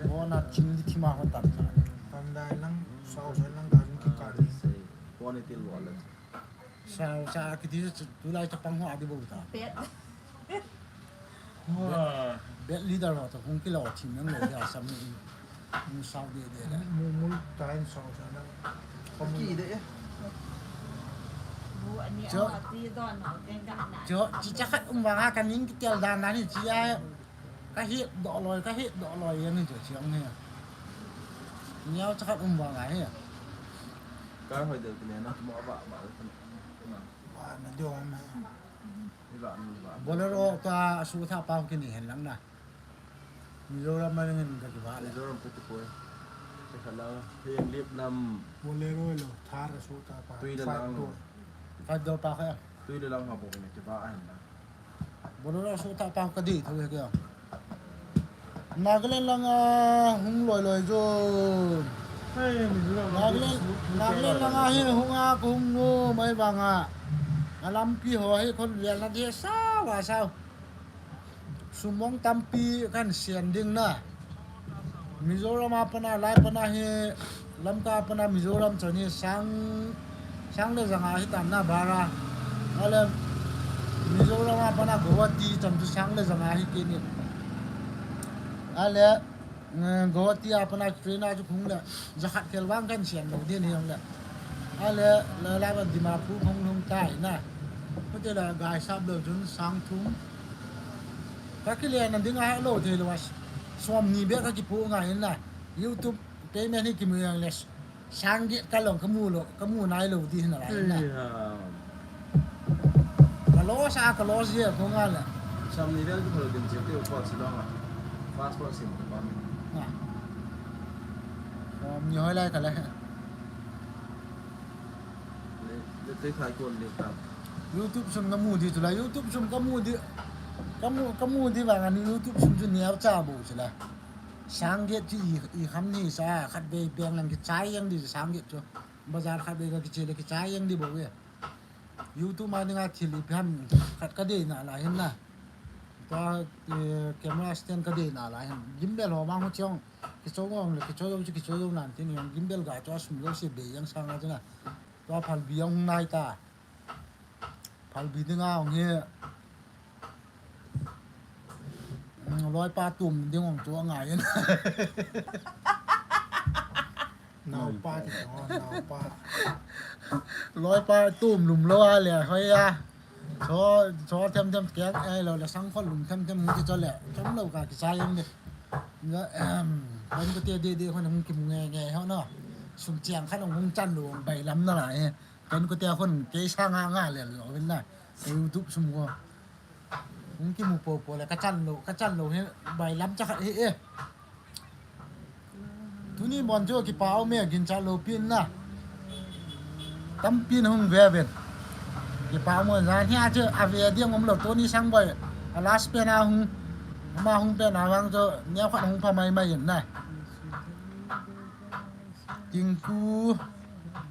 Bo na ching di thima ho tan sa. Tan dai lang, sao sa lang ka jung ki ka ni. Ko ni til lo la. Sao sa ki di tu lai ta pang ho a di bo ta. Pet. Bad leader ho to hung kilo thim yang lo ya sam ni. Mu sao de de le. Mu, mu ta in sao sa na. Ki de. Bu ani Cho. A ti don no teng ka na. Cho, chi cha khat um vang a ka ning ki tel dan na ni chi a. Ka hi do loi, ka hi do loi yang ni cho chi ang he. Niao cha khat um vang a he. Ka hoi de ne na mo ba ba. Ba na do ma. Bolero ta su tha pa ki ni hen lang na. Mizoram ma ngin ka ki ba le. Mizoram ka ti poi. Te khala, heng lip nam. Bolero lo, Thar su ta pa. Tui le lang. Five door. Five door pa ka. Tui le lang ha bo ki ni ki ba hen na. Bolero su ta pa ka di, thawi ka. Nagaland langa hung loi loi jo. Nagaland, Nagaland langa hi hung a kung nu mai banga. A lampi ho hi khon lian na dia sao a sao. Sum mong tampi kan sian ding na. Mizoram a pana, lai pana hi Lamka pana Mizoram chani sang, sang le janga hi tan na bara. Ale Mizoram a pana Guwahati chan chu sang le janga hi kini. Ale, eh, Guwahati a pana train a chu khung le jakhat kel vang kan sian lo din hi ong le. Ale, la, la ba Dimapur khung lung tai na. Ko te la gai sap lo chun sang thum. Ka kile na ding a lo thei lo as. Som ni be ka kipu nga hin na. YouTube payment hi kimu yang le. Sang get ka long ka mu lo, ka mu nai lo di na la na. Ka lo sa ka lo sia ko nga la. Som ni vel ko lo din che ko ko si lo nga. Passport sim ko mi. Som ni hoi lai ka la. Le, le te thai ko le ta. YouTube sum ka mu di tu la, YouTube sum ka mu di. Ka mu, ka mu di ba nga ni YouTube sum chu niau cha bo chu la. Sang get chu i, i kham ni sa khat be beng lang ki chai yang di sang get chu. Bazar khat be ka ki che le ki chai yang di bo we. YouTube ma ni nga thil i pham khat ka de na la hin na. Ta, eh, camera stand ka de na la hin. Gimbal ho ma ho chong. Ki cho ngong le ki cho yo chu ki cho yo nan tin yang gimbal ga cho sum lo se be yang sang a chu na. Tua phalbi ang nai ta. Phalbi ding a hung hi. Loipa tum ding hung chu a ngai in. Naupa ti ko, naupa. Loipa tum lum lo a le hoi a. Cho, cho them them keng ai lo le sang khol lum them them hung ki cho le. Them lo ka ki sa yang de. Nga, em, kan ko te de de hon hung ki mu nge nge ho no. Sum chiang khan hung chan lo bai lam na la e. Kan ko te khun kei sa nga nga le lo vin na. Kei YouTube sum ko. Hung kimu popo le ka chan lo, ka chan lo hi bai lam cha khat hi e. Tuni bon chu kipa um e, gin cha lo pin na. Tampin hung ve ven. Kipa um e, jan hi a chu a ve ding um lo, Tony Sangboi. A last pen a hung, ama hung pen a vang chu neo khat hung pha mai mai in na. Tinku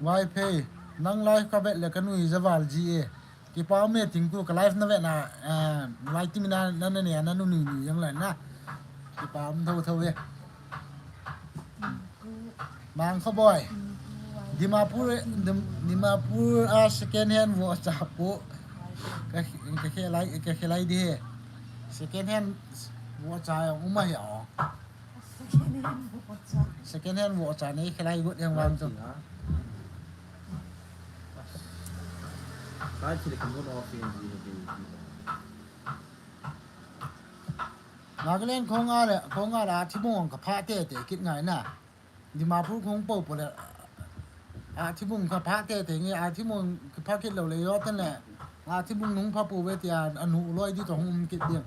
Vaiphei, nang live ka vet le ka nui javal ji e. Kipa um e Tinku, ka live na vet na, eh, lai ti mi na, na, na, ne, na, nu, nui, nui, yang lai na. Kipa um tho, tho e. Mang Kho Boi. Dimapur, Dim-, Dimapur a second hand vohcha po. Ka, ka khelai, ka khelai di he. Second hand vohcha um ahi o. Second hand vohcha nei khelai got yang vang chu. Nagaland khong a le, khong a la thibung ka pha tete kit ngai na. Dimapur khong po po le, a thibung ka pha tete nge, a thibung ka pha kit lou le yo tan le, a thibung nung pha po ve tia, a nu loi di to hung um kit ding.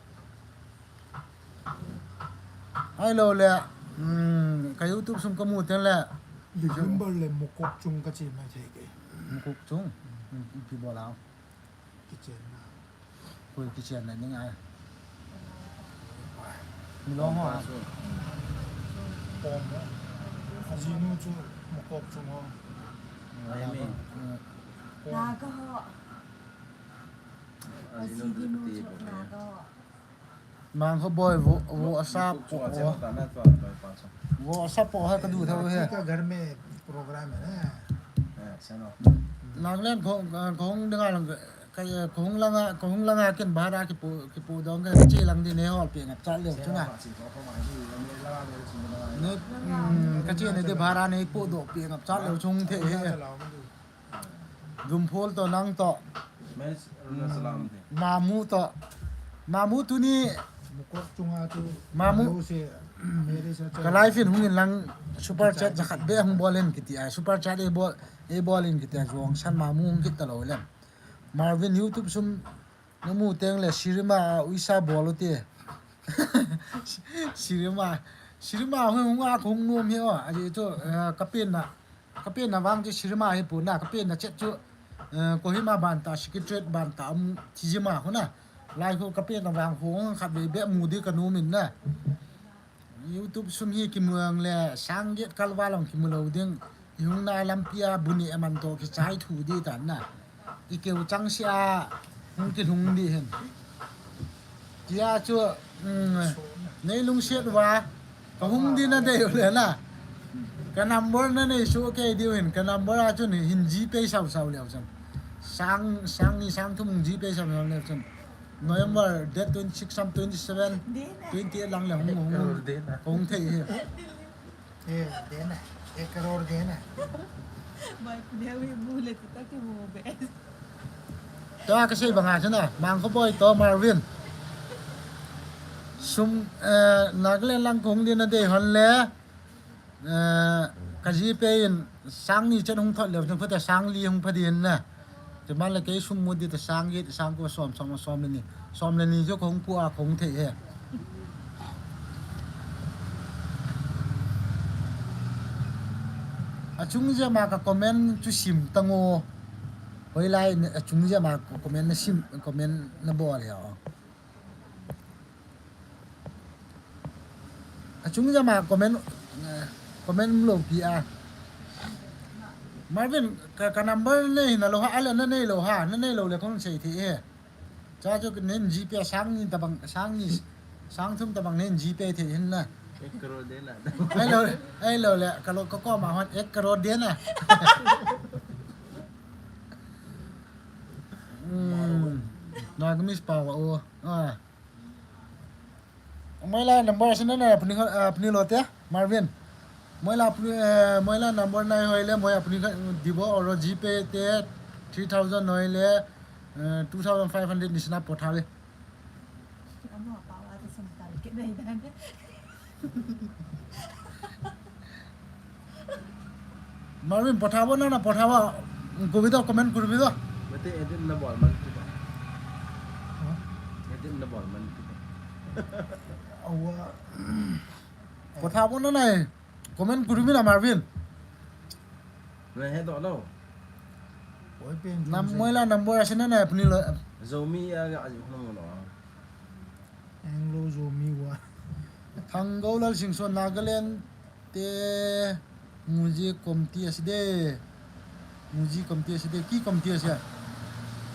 Ahilou le, um, ka YouTube sung ka mu teng le. December le Mokokchung ka che mai thei ke. Mokokchung? Um, ipi bol a? Kichen na. Koi kichen na ning a. Milong ho. Pom ho. Ajinu chu Mokokchung ho. Ai mi. Pom. Naga ho. Ajinu chu Naga ho. Mangkho boi vo, vohsa po. Vohsa po ha ka du thou he. Ka ghar mein program hai na. Nagaland khong, khong ding a lang, ka, khong langa, khong langa ken bhara kipo, kipo dong ka che lang di nei hol pe ngap chat leu chu na. Nei, um, ka che nei di bhara nei po doh pe ngap chat leu chung thei he. Dumphol to nang to. Mamu to. Mamu tuni. Mamu. Ka live in hung in lang super chat jakhat be hung bol in kiti a. Super chat e bol, e bol in kiti a. Jong san Mamu hung kit ta lou lem. Marvin YouTube sum namu teng le Sirima uisa bol u te. Sirima. Sirima hung hung a hung nom hi o. Aji chu, eh, ka pen na. Ka pen na vang chu Sirima hi pu na, ka pen na chet chu, eh, Kohima ban ta, Secretariat ban ta, um, Thijima khu na. Lai khu ka pen na vang khu khat vei be mu di ka nom in na. YouTube sum hi kimu ang le, sang get kal va long kimu lou ding. I hung na lampi a bu ni a man to kichai thu di ta na. I keu chang sia, hung kilhung di hin. Tia chu, um, nei lungsiat uva, ka hung di na dei u le na. Ka number na nei suh kei diu hin, ka number a chun hin GPay sau sau leu chun. Sang, sang ni sang thum GPay sau sau leu chun. November date twenty six sam twenty seven, twenty eight lang le hung, hung, hung, hung thei hi. Eh, dena. Ek crore dena. Tua ka sei banga chu na, Mangkho boi to Marvin. Sum, eh, Nagaland lang kong di na dei hon le, eh, ka GPay in sang ni chen hung thot leu, chen phate sang li hung pha din na. Chuman le kei sum mu di ta sang get, sang ko som, som, som le ni. Som le ni chu kong pu a kong thei he. Achung jia ma ka comment chu sim tango. Hoilai achung jia ma ka comment na sim, comment na bol he o. Achung jia ma comment, eh, comment lou pi a. Marvin, ka, ka number nei na lou ha, ale na nei lou ha, na nei lou le kong sei thei he. Cha chu nen GPay sang ni tabang, sang ni, sang thum tabang nen GPay thei hin na. Ek crore de na. Ai lou, ai lou le, ka lou ka ko ma hon ek crore de na. Hmm. Na ka miss pa wa o. Ah. Moila number asina na apni, apni lote, Marvin. Moila apni, eh, moila number nai hoile, moi apni ka dibo oro GPay te three thousand hoile, eh, two thousand five hundred nisina pothabe. Marvin, pothabo na, na pothabo. Kobi to, comment koribi to. Mate edit na bol man kita. Huh? Edit na bol man kita. Awa. Pothabo na na e. Comment koribi na, Marvin. Na he to lo. Oi pen. Nam moila number asina na apni lo. Zomi ya ga aji kono mo lo. Anglo Zomi wa. Thanggoulal Singson, Nagaland te muji komti aside. Muji komti aside. Ki komti asia?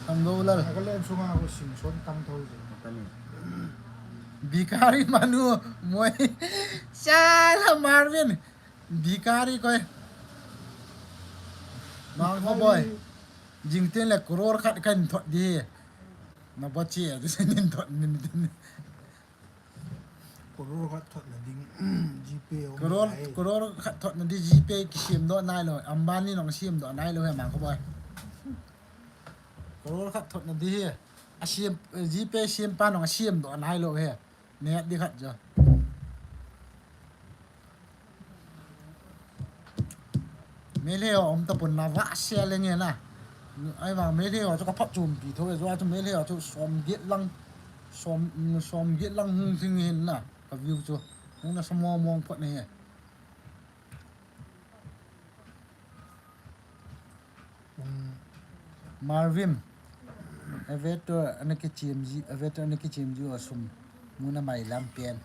Thanggoulal. Nagaland sunga ko Singson tam thou je. Bikari manu moi. Sala Marvin. Bikari koi. Mangkho boy. Jing tin le crore khat kan thot di. Na bo che, di sen thot ni tin. Crore khat thot na ding. GPay om Crore, ai. Crore khat thot na di GPay kisiam doh nai lo. Ambani nong siam doh nai lo he Mangkho boy. Crore khat thot na di he. A siam, GPay siam pa nong siam doh nai lo he. Neh di khat jo. Meitei ho um tapon na va sia le nge na. Ahivang Meitei ho chu ka phatchompi tho e, jo a chu Meitei ho chu som get lang, som, som get lang hung thing hin na. Ka view chu hung na sa mo mong phot na he. Marvin, Avatar ana kichem ji, Avatar ana kichem ji a sum muna mai lam pen.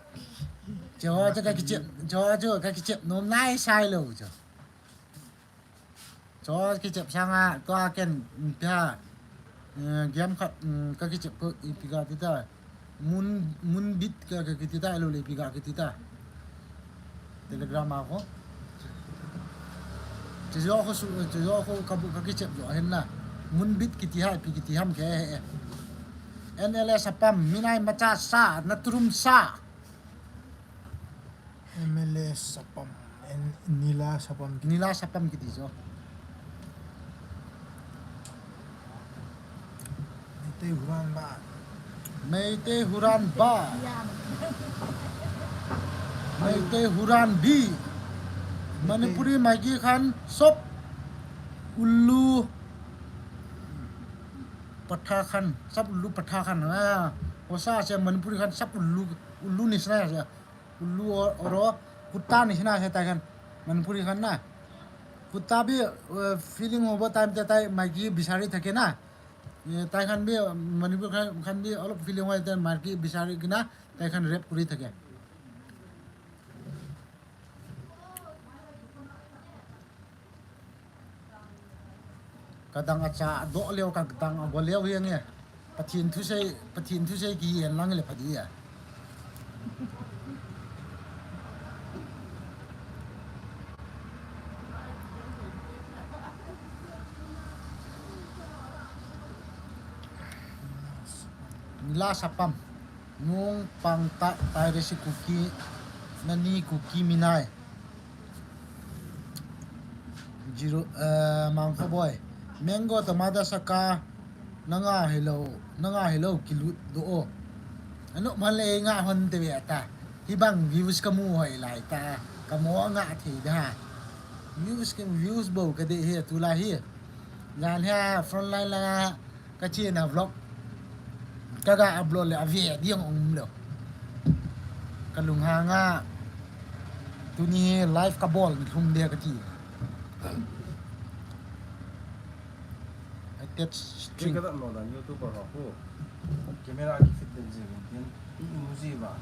Cho cho ka kichem, cho cho ka kichem nom nai sai lo cho. Cho kichem sanga to a ken pia, eh, game khat, mm, ka kichem ko ipi ga ti ta. Mun, mun bit ka, ka kiti ta, elo le pi ka kiti ta. Telegram a ko. Che jo ko su, che jo ko ka bu ka kichep jo hen na. Mun bit kiti ha, pi kiti ham ke he. NLS apam, minai macha sa, natrum sa. MLA sapam, en, nila sapam kiti. Nila sapam kiti jo. Meitei huran ba. Meitei huran ba. Meitei huran bi. Manipuri Maggi khan sop ullu patha khan, sop ullu patha khan. Ah, hosa se Manipuri khan sop ullu, ullu nisna se. Ullu or, or kutta nisna se tai khan Manipuri khan na. Kutta bi, eh, feeling over time te tai Maggi bisari thake na. Eh, tai khan bi, Manipur khan, khan bi olop feeling over time Maggi bisari kina, tai khan rap kuri thake. Kadang acha doh leo, kadang abol leo hi ange. Pathen thusei, Pathen thusei kihen lang le pha di a. Nila sapam. Nung pang ta, tai re si Kuki, nani Kuki minai. Zero, eh, Mangkho boy. Mango toh mada saka, nanga hello, nanga hello, kilut do o. Ano man le nga hon te ve ta. Hibang views ka mu hoi lai ta. Ka mo nga thei da. Views ka, views bo ka de he tu la hi. Jan he frontline la Ka chena vlog. Ka ga upload le ave ding um lo. Ka lunghang a. Tuni live ka bol ni thum de ka ti. Attach string. Ka da lo da YouTuber ho ko. Camera ki fit den je din. I mu ji ba.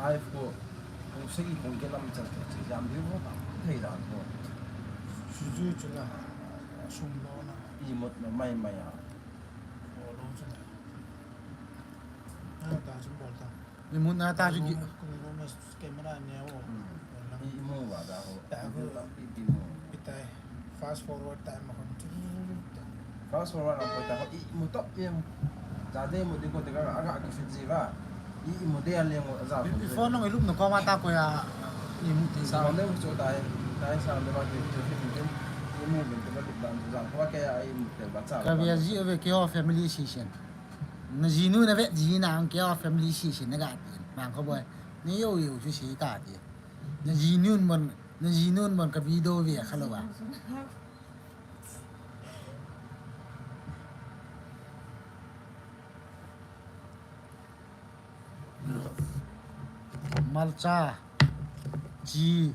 Live ko. Kung sagi kung ke lam chan te che jam di mo ta. Thei da ko. Su ju chu na. Sum lo na. I mot na mai mai a. Bol lo chu na. Na ta chu bol ta. I mut na ta chu ki. Kung, kung, kung camera ne o. Hmm. Bol na. I mu ba da ho. Ta ko. I mu. Itai. Fast forward time ma kon. Fast forward a ko ta ko i mu top em. Jade mu di ko te ka aga ki fit ji ba. I, i mu de a le ngo za. Before nong i lup no ko ma ta ko ya i mu te. Sound de mu chu tai. Tai sound de ba ki chu fit ni. I mu ben te ba lup dan za. Ko ke ya i mu te ba cha. Ka ve ji ve ke ho family session. Na ji nu na ve ji na ang ke ho family session na ga ti. Mang ko boy. Ni yo yo chu si ka ti. Na ji nu mon, na ji nu mon ka video ve kha lo ba. Malcha chi.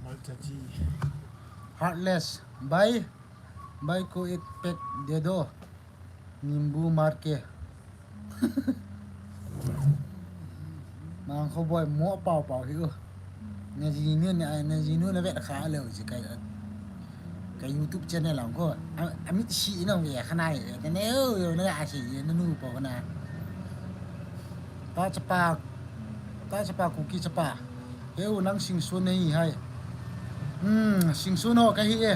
Malcha chi. Heartless. Bhai, bhai ko ek pack de do. Nimbu maar ke. Mang ko boy mo pao pao hi u. Na ji nu na, na ji nu na vet kha le u ji kai. Ka YouTube channel ang ko. A, a mit si ina ve kha nai. Ka ne u yo na a si na nu po na. Ta chapa. Ta chapa Kuki chapa. He u nang sing su nei hai. Hmm, Singsun ho kahi e.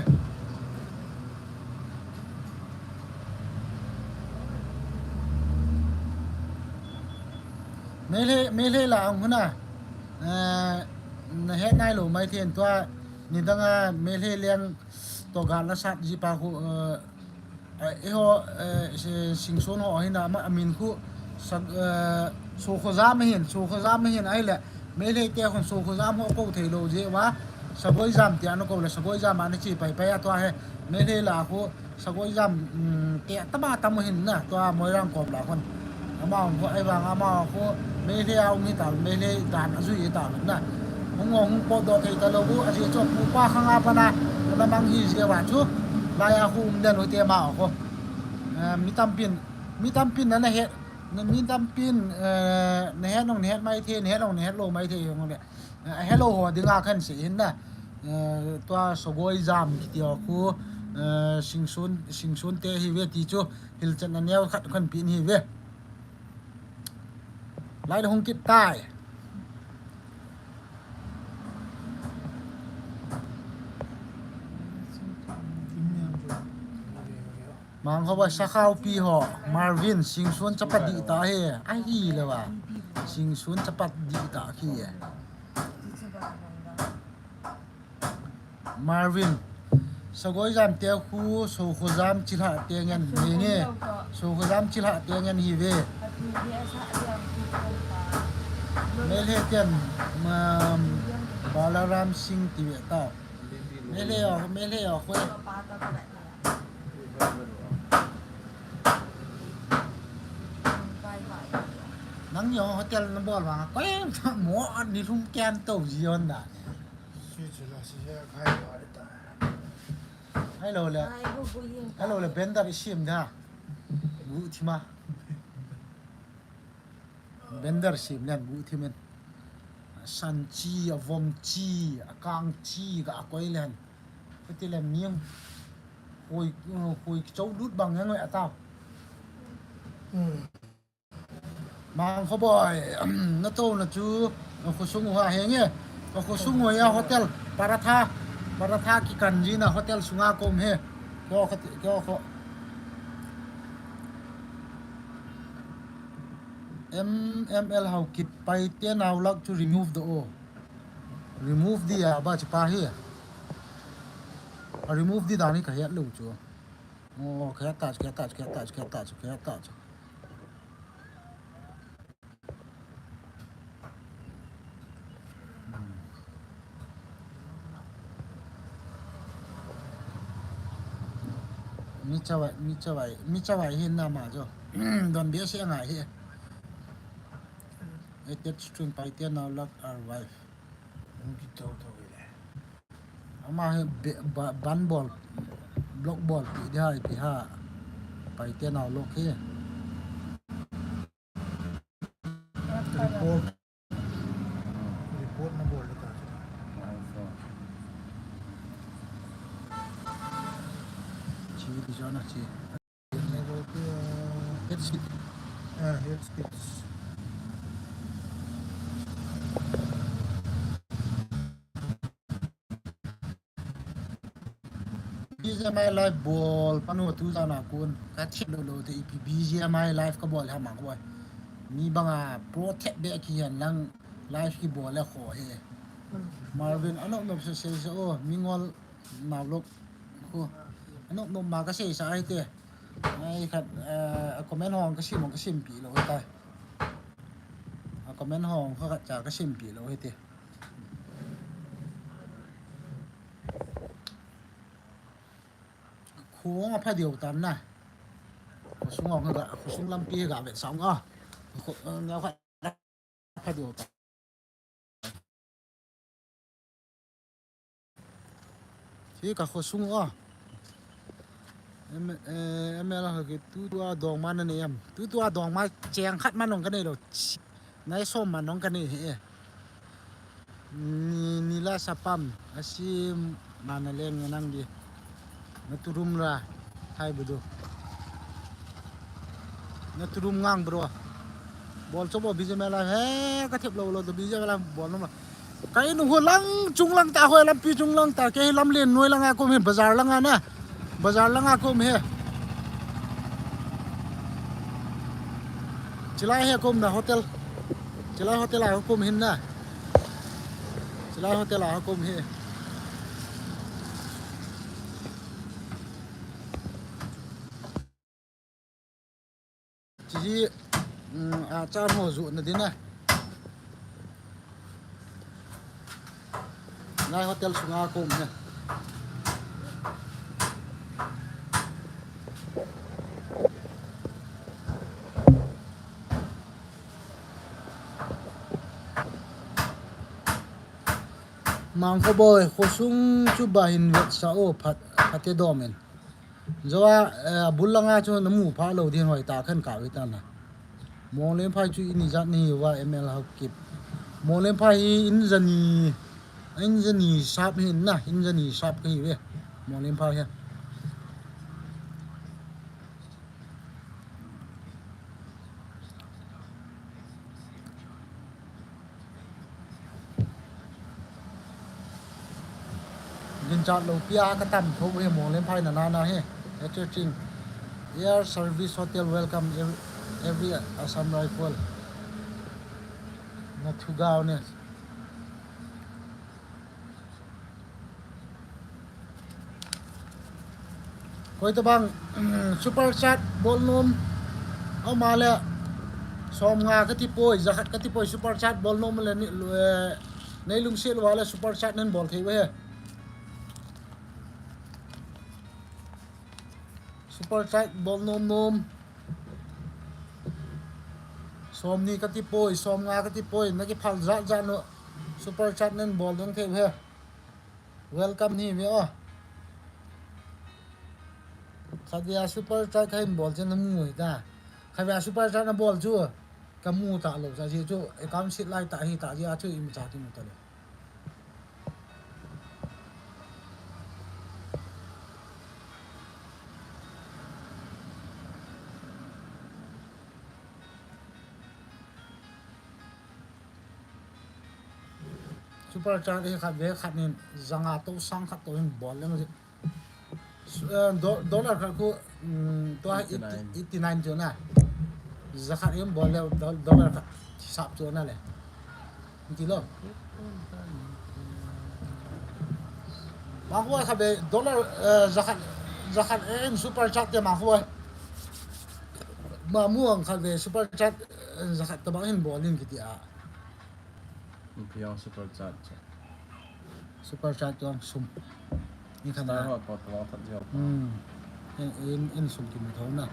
Meitei, Meitei la ang huna. Eh, nahet nailou maithei tua nidanga Meitei leng toh gal la sat ji pa khu, eh, Eh, eiho, eh, si-, Singsun ho hina ama amin khu sa-, eh, Sokhojam ahin, Sokhojam ahin ahile, Meitei te khun Sokhojam ho kou theilou jeh uva, Sagoijam tia ana kou le, Sagoijam ana che paipai a tua hi, Meitei la khu, Sagoijam, um, te tama tama hin na, tua Moirang kom la khun. Amau khu, ahivang amau khu, Meitei a um hita, Meitei dan ajui hita na. Hung hung potdoh thei talou u, ajeh chu pupa khang a pat a, ana mang hi jeh uva chu, lai a khu um den u te amau khu. Eh, mi tampin, mi tampin na, nahet, na, mi tampin, eh, nahet nung nahet maithei, nahet nung nahet lou maithei jong le. Eh, hello ho dinga kahin sei hin na. Eh, tua Sagoijam kiti ho khu, eh, Singsun, Singsun te hi ve ti chu, hilchetna neo khat kahin pe in hi ve. Lai le hung kit tai. Mang kho ba Sakhaopi ho, Marvin, Singsun chapat dih ta hi. Ahile ba. Singsun chapat dih ta hi. Marvin, Sagoijam te khu, Sokhojam chilhah te ngen, nge nge, Sokhojam chilhah te ngen hi ve. Meitei ten, um, Balaram Singh ti ve ta. Meitei o, Meitei o, khu. Nang jong hotel na bol vang, koi mo ni lhum ken to ji hon da. Hello le. Hello le, bender isim da. Gu thima. Bender sim len gu thimin. San chi, a vom chi, a kang chi, ka a koi len. Kati le ming. Hoi, hoi chau lut bang yang le ata. Mang kho boi, na to na chu, khosung u ha henge. Khosung u ya hotel, paratha, paratha kikan ji na hotel sunga kom he. Kyo kho, kyo kho. M M L Haokip, Paite naulak chu remove doh o. Remove di a ba chi pa hi. A remove di dan hi ka het lou chu. Oh, ka het ta chu, ka het ta chu, ka het ta chu, ka het ta chu, ka het ta chu. Mi chawai, mi chawai, mi chawai hi na ma jo. Don bia si angai hi. Attached string, Paite naulak are wife. Hung kito to le. Ama hi be-, ba-, ban bol, block bol, pi dia, pi ha. Paite naulak hi. Report. Report na bol le ta. Chi di jana chi. Head speech. Ah, head speech. B G M I live bol, panu tu jana kun. Ka thip lou lou te ipi B G M I live ka bol ha ma ko. Mi banga protect be ki hian lang live ki bol le kho he. Marvin, anop nop se se se o, mi ngol naulak. Ko. Anop nop ma ka se sa ai te. Ai khat, eh, a comment hong ka sim, ka sim pi lou ta. A comment hong kha khat cha ka sim pi lou he te. Khong a pha diu tan na. Khosung ong ga, khosung lampi ga ve sang a. Kho, eh, nga kha pha diu tan. Hi ka khosung a. M, eh, M L Haokip tu tu a dong ma na nei em. Tu tu a dong ma cheng khat ma nong ka nei lou. Nai som ma nong ka nei he. Ni, ni la sapam, asi mana leng nang di. Na turum ra, hai budu. Na turum ngang bro. Bol cho bo B G M L he, ka thep lo lo to B G M L bol no ma. Ka in u khu lang chung lang ta, hoi lampi chung lang ta, kei hi lamlen noi langa ka um hi, bazar langa na. Bazar langa ka um hi. Chilai hi ka um na hotel. Chilai hotel a ka um hin na. Chilai hotel a ka um hi. Chi hi, um, a, chan ho zuhna ding a. Nai hotel sunga ka um hi. Mangkho boi, khosung chu ba hin vetsah o, phat, phate dom in. Joa, eh, bul langa chu namu pha lou ding hoi ta khan ka ve ta na. Monglenphai chu in ijat ni va M L Haokip. Monglenphai hi in jani, in jani sap hi na, in jani sap ka hi ve. Monglenphai hi. Ginchat lou pia ka tam tho hi Monglenphai na na na hi. Air Service Hotel welcome every, every Assam Rifle. Na thu gao ne. Koi tabang, super chat bol nom. Ama le, som nga kati poi, jakhat kati poi, super chat bol nom le ni, eh, nei lungset lou le super chat nen bol thei ve. Super chat bol nom nom. Som ni kati poi, som nga kati poi, na kiphal jat jat no. Super chat nen bol ding thei ve. Welcome ni ve o. Khatvei a super chat kha in bol chen na mu ta. Khatvei a super chat na bol chu. Ka mu ta lou sa ji chu. Account sit lai ta hi ta ji a chu im cha ti mu ta lou. Super chat hi khatvei khat nin janga to sang khat to hin bol leng ji. Su-, eh, do-, dollar khat khu, mm, tua eighty nine. Eighty nine chu na. Jakhat hin bol le do-, dollar khat sap chu na le. Ti lou. Mangkho boi khatvei dollar, eh, jakhat, jakhat, eh, in super chat te mangkho boi. Ma muang khatvei super chat, eh, jakhat tabang hin bol in kiti a. Piang super chat. Super chat tuang sum. Ni khan na. Star Hot pa tuang that jao pa. Hmm. In, in, in sum kimu tho na.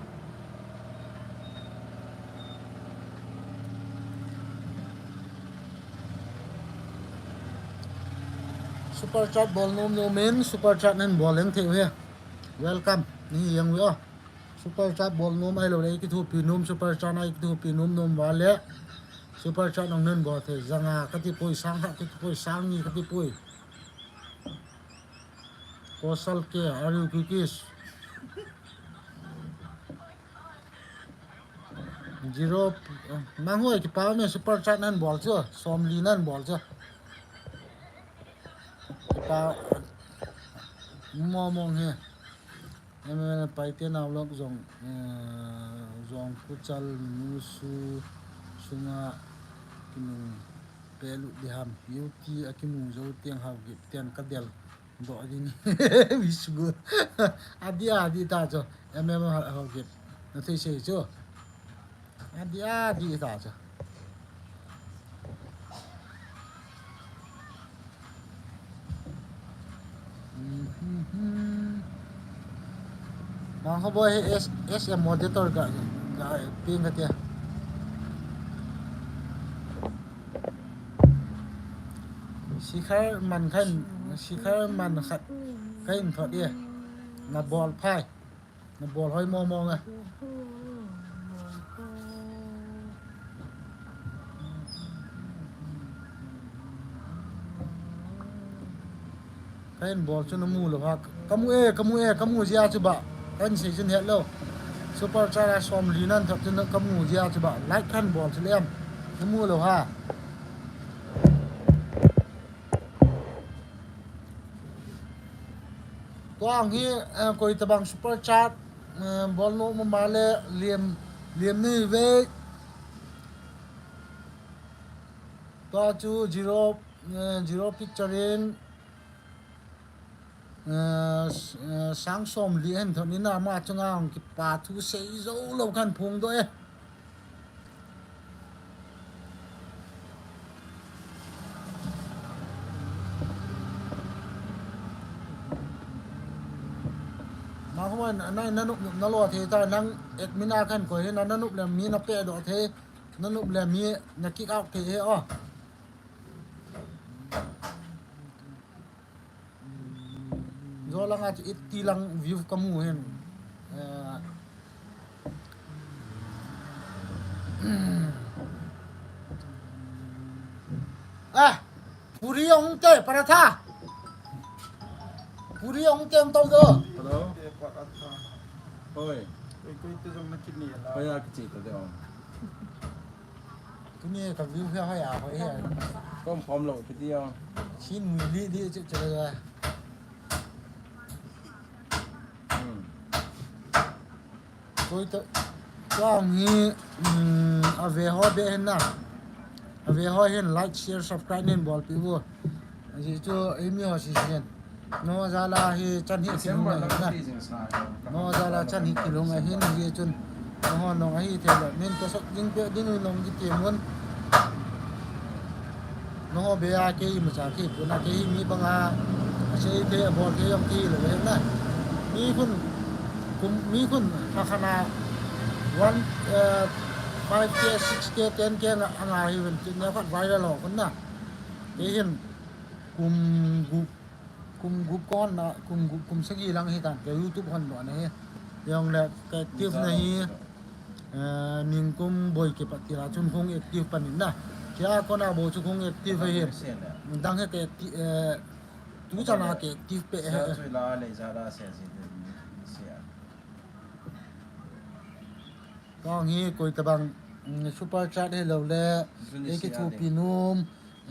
Super chat bol nom nom in, super chat nen bol leng thei u hi. Welcome. Ni yang u o. Super chat bol nom ahilou le, kithopi nom, super chat a kithopi nom nom uva le. Super chat nong nen bol thei, janga kati poi, sang khat kati poi, sang ni kati poi. Kosal ke, are you cookies? Zero, eh, mangkho boi kipa me super chat nan bol chu, som li nan bol chu. Kipa, mo mong he. M M L Paite nao lok jong, eh, jong kuchal musu sunga kinung pelu diham, U T a kimu jo tiang hao git tiang kadel. Doh ding. Wish gu. Adi, adi ta chu. M M L hao git. Na thei sei chu. Adi, adi ta chu. Mangkho boi hi S, S M moderator ka, ka ping ka tia. Sikhar man khan, sikhar man khat ka in thot e. Na bol phai. Na bol hoi mo mo nga. Ka in bol chu na mu lou ha. Ka mu e, ka mu e, ka mu jia chu ba. Ka in sei chun het lou. Super chat a som li nan thot chu na ka mu jia chu ba. Like khan bol chu lem. Na mu lou ha. Tua hi, eh, koi tabang super chat, eh, bol nom mama le liam, liam ni ve. Tua chu zero, eh, zero picture in, eh, s-, eh, sang som li hen thon in ama chunga hung kipa thu sei zo lo khan phung do e. Nang hoi na, na, na nup, nup na lo thei ta, nang admin a khan koi hi na, na nup le mi na pe do thei, na nup le mi na kick out thei he o. Zo langa chu eighty lang view ka mu hen. Eh, ah, puri hung te, paratha. Puri hung te, hung tau do. Hello. Oi. Oi, koi te jong na kini la. Oi, a kichi ta de ong. Tuni ka view hi hoi a, hoi hi. Kom kom lo, kiti a. Sin mi li di chu chu le. Hmm. Koi to, kong hi, hmm, a ve ho be hen na. A ve ho hen like, share, subscribe nen bol pi vo. Ji chu ei mi ho si si hen. No jala hi chan hi kilung a hin na. No jala chan hi kilung a hin hi chun. No ho nong a hi thei lo. Min to sok ding pe ding nong ki ti mun. No ho be a ke i ma cha ke puna ke hi mi banga. A sei te a bol ke yong ke lo hin na. Mi khun kum mi khun kha kha na one, eh, five K, six K, ten K nga, nga hi ven tin ne khat viral lo khun na. Ke hin kum gu Kum gup kon na, kum gup, kum sagi lang hi tan, ke YouTube hon lo na hi. Yong le, ke active na hi, eh, ning kum boi ke pat ti la, chun khung active pan in na. Kia kon a bo chu khung active hi. Dang he ke acti-, eh, tu chan a ke active pe he. Kong hi koi tabang, mm, super chat he lo le, e ki thu pi num,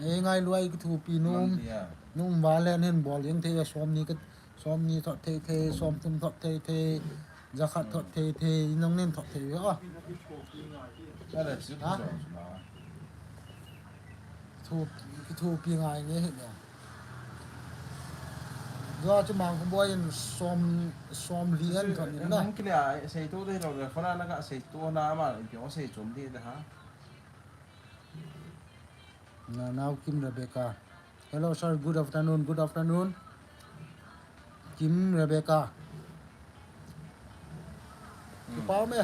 e ngai luai ki thu pi num. Nung valen hin bol jeng thei a som ni ka, som ni thot thei thei, som thum thot thei thei, ja khat thot thei thei, nong nen thot thei ve a. Ha? Thu, ki thu pi ngai nge hi ne. Ja chu mang ko boi in som, som li an thot ni na. Nung kile a, sei to de lo le, khona na ka sei to na ma, ki o sei chom de de ha. Na, now Kim Rebecca. Hello, sir. Good afternoon. Good afternoon. Kim Rebecca. Hmm. Kipau me.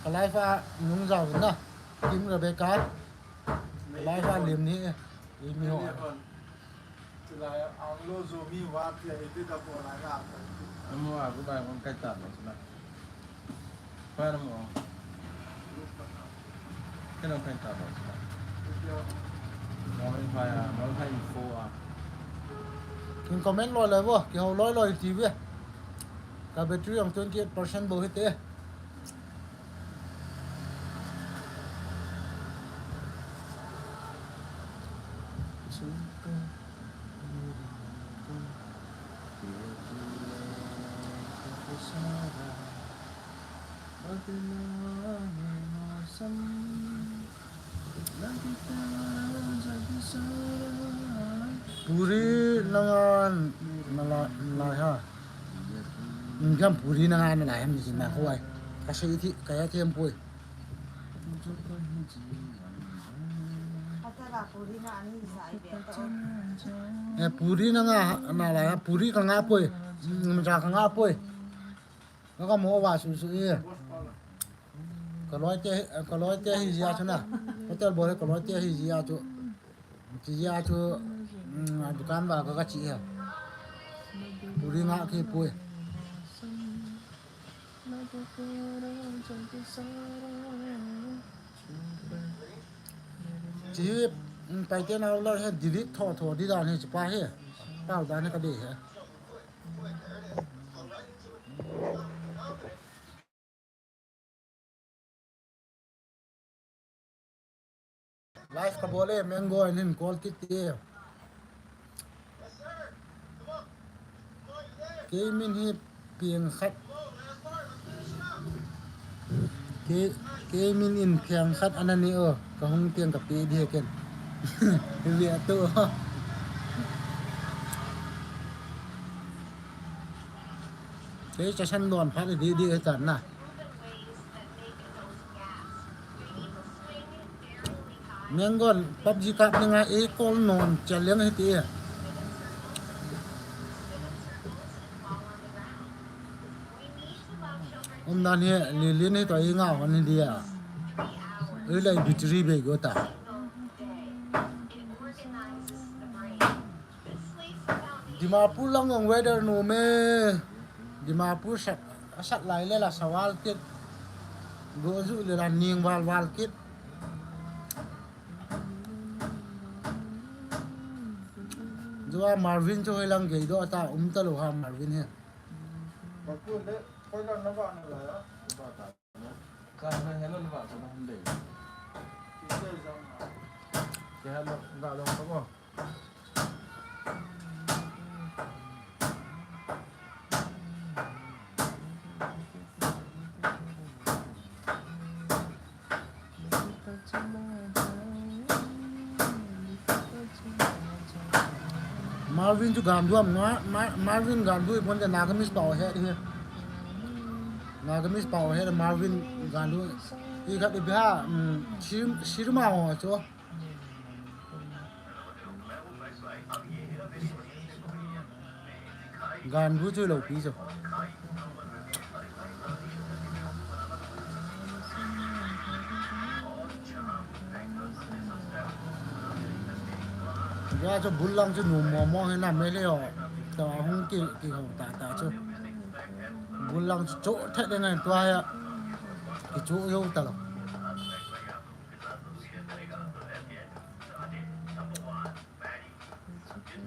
Ka live a nung jao na. Kim Rebecca. Ka live a lim ni. Imi ho. Amo a, goodbye, kon kai ta lo sila. Koi amo a. Koi kai ta lo sila. Mo ri phai a, mo ri phai info a. Kin comment loi loi vo, kihou loi loi ti ve. Ka battery jong twenty eight percent bou hite. Puri nanga na la-, lai ha. Jam puri nanga na lai ham ni na huai. Ka sei thi, ka ya them pui. Eh, puri nanga na lai ha, puri ka nga pui. Mm, ja ka nga pui. Ka ka mo va su su e. Ka loi te, ka loi te hi jia chu na. Hotel bol ka loi te hi jia chu. Chi jia chu, mm, dukan va ka ka chi e. Puri nga ki pui. Chi, mm, tai te na lo he delete tho tho di dan he chi pa he. Pau dan he ka de he. Live ka bol e, Mango in hin call kit e. Kei min hi piang khat. Kei, kei min in piang khat ana nei o. Ka hung tiang ka pe di ken. Hi ve a tu. Kei chasan don phat di di e tan na. Mengon PUBG kap ni nga e call non challenge hi ti e. Um dan hi lilin hi to i nga hon hi dia. I lai battery be go ta. Dimapur lang ong weather nu me. Dimapur sat, sat lai le la sawal kit. Go ju le la ning wal wal kit. Jua Marvin chu hoi lang gei do ta um ta lo ha Marvin he. Ka na hello na ba sa ba hande. Ke hello ga lo ka mo. Marvin chu gandu am nga, Mar-, Marvin gandu i pon de Nagamese pau he hi. Nagamese pau he Marvin gandu. I khat i biha, um, Shir-, Shirma ho chu. Gandu chu lo pi chu. Jua chu bul lang chu nu mo mo hi na me le ho. To hung ki, ki ho ta ta chu. Bul lang chu chu the de ngai tua ya. Ki chu yo ta lo.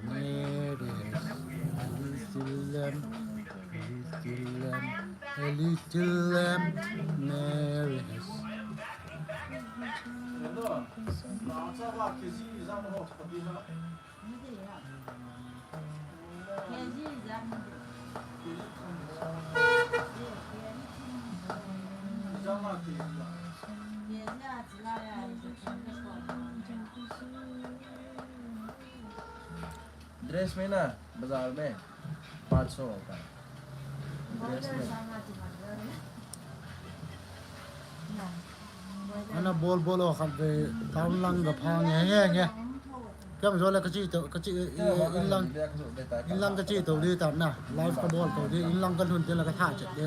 Mary has a little lamb, a little lamb, a little lamb, Mary has. Dress में ना, बाजार में पाँच सौ होता है। Dress में। Ana bol bol o khat ve town lang ga pha nge nge nge. Kem jo le ka chi to, ka chi, i, i, in lang, in lang ka chi to di ta na. Live ka bol to di, in lang ka lhun te la ka tha chet de.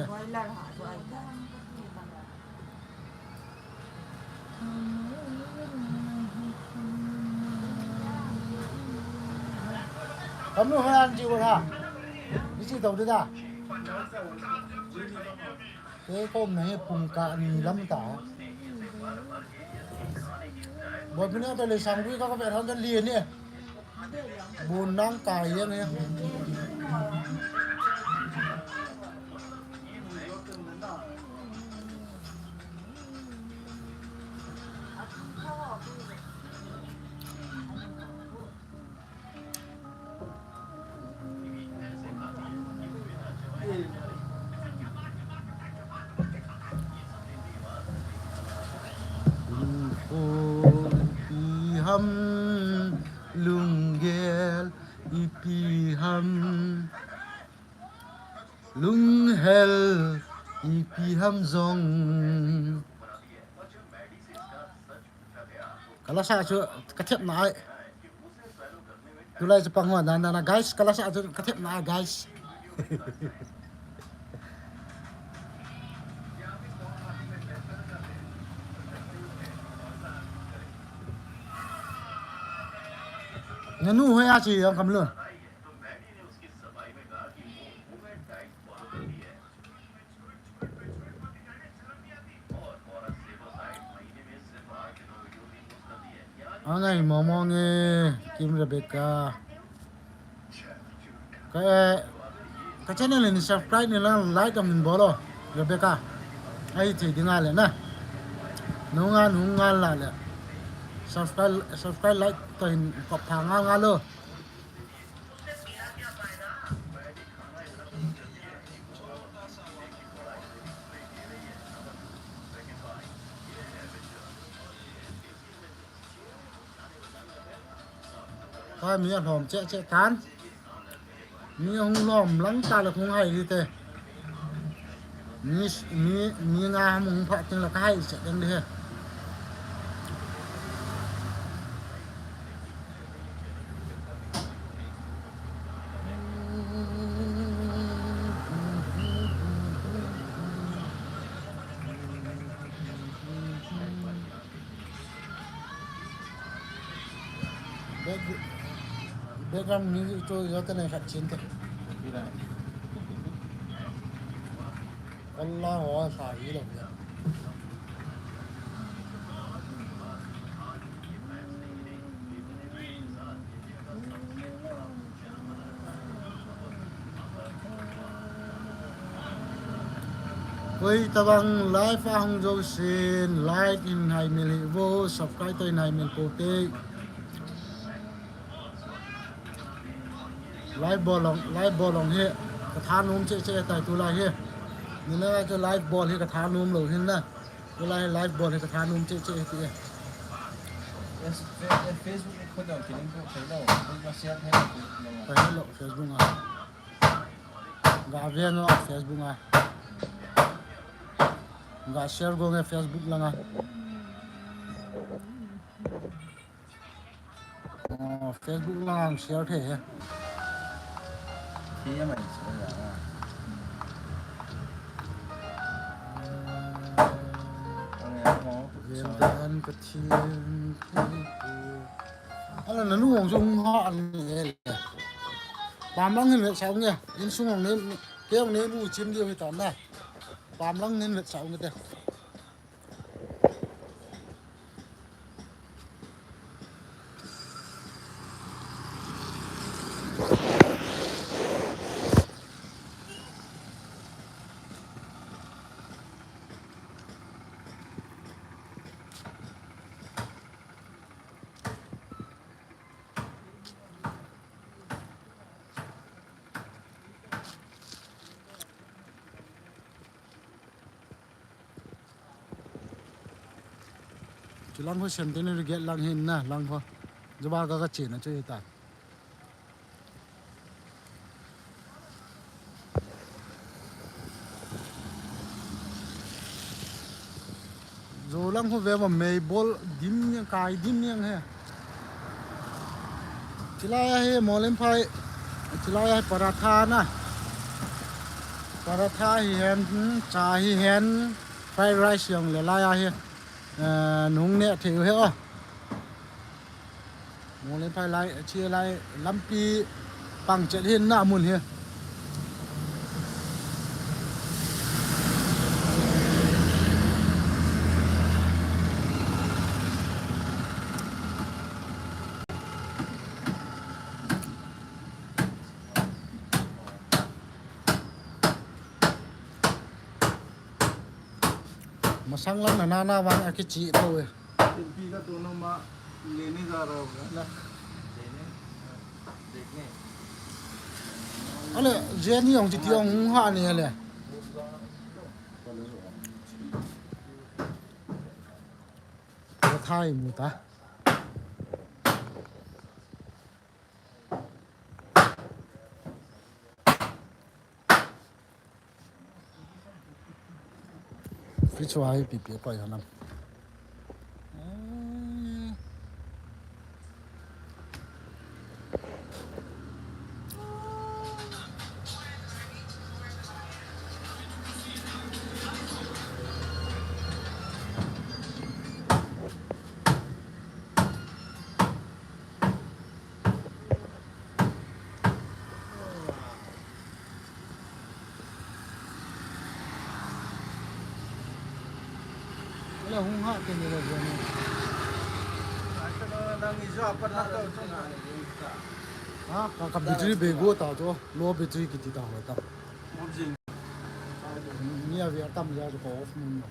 Kamnu ha an chi ko tha. Ni chi to di ta. Kei ka umna hi pung kah ni lam ta. Boi pini ka to le sang gui ka ka ve thon ka li ni. Bun nang kai yang he. Lungkhol ipi ham, lunggel ipi ham, lunghel ipi ham jong. Ka lasa chu ka thep nai. Tulai chu pang ho dan dan a, guys, ka lasa chu ka thep nai, guys. Nanu hoi a chi ang kam lo. Angai momo nge Kim Rebecca. Ka, ka channel ni subscribe ni lang like am bolo Rebecca. Ai thi dinga le na. Nunga nunga la le. Subscribe, subscribe, like to hin kop tha nga nga lo. Ka mi alhom cheh cheh tan. Mi hung lom lang ta le hung hai hi te. Mi, mi, mi nga ham hung pha ting le ka hai cheh ding di he. Back-, background music chu jo te nei khat chin te. Kila ho sa hi lo ya. Koi tabang live a hung jousen like in hai mil hi vo, subscribe toh in hai mil pou te. Live bol long, live bol long hi ka thanom cheh cheh tai tulai hi. Nina chu live bol hi ka thanom lou hin na. Tulai live bol hi ka thanom cheh cheh ti e. Yes, Fe-, eh, Facebook ni kho dong kiling ko thei lou. Ko ma share thei lou. Thei lou Facebook a. Ga ve no Facebook a. Ga share go nge Facebook langa. Oh, Facebook lang share thei he. Thei mai share ya. Ven dan ka thim. Ala nanu hung jong ha an ne le. Pam lang hin ve sao nge. Insung hung ne, kei hung ne mu chim diu hi ta na. Pam lang hin ve sao nge te. Chulang ho Centenary Gate lang hin na, lang ho. Juba ka ka chena chu hita. Jolang ho ve ma mei bol dim niang kai dim niang he. Chilai a hi molen phai. Chilai a hi paratha na. Paratha hi hen, hmm, cha hi hen, fried rice jong le lai a hi. Eh, nung ne thei u he o. Molen phai lai, chi lai, lampi pang chet hin na mun hi. Masang lang na na na vang a kichi to e. Pi ka tu no ma lene ja raha hoga. Ale, Jenny jong chi ti jong ha ni ale. Thai mu ta. Fridge a hi ipi ipi akoi ham. Ala hung ha ke ni la jani. Ha, ka, ka battery be go ta to, low battery kiti ta ho ta. Ni a ve tam ya to off mun.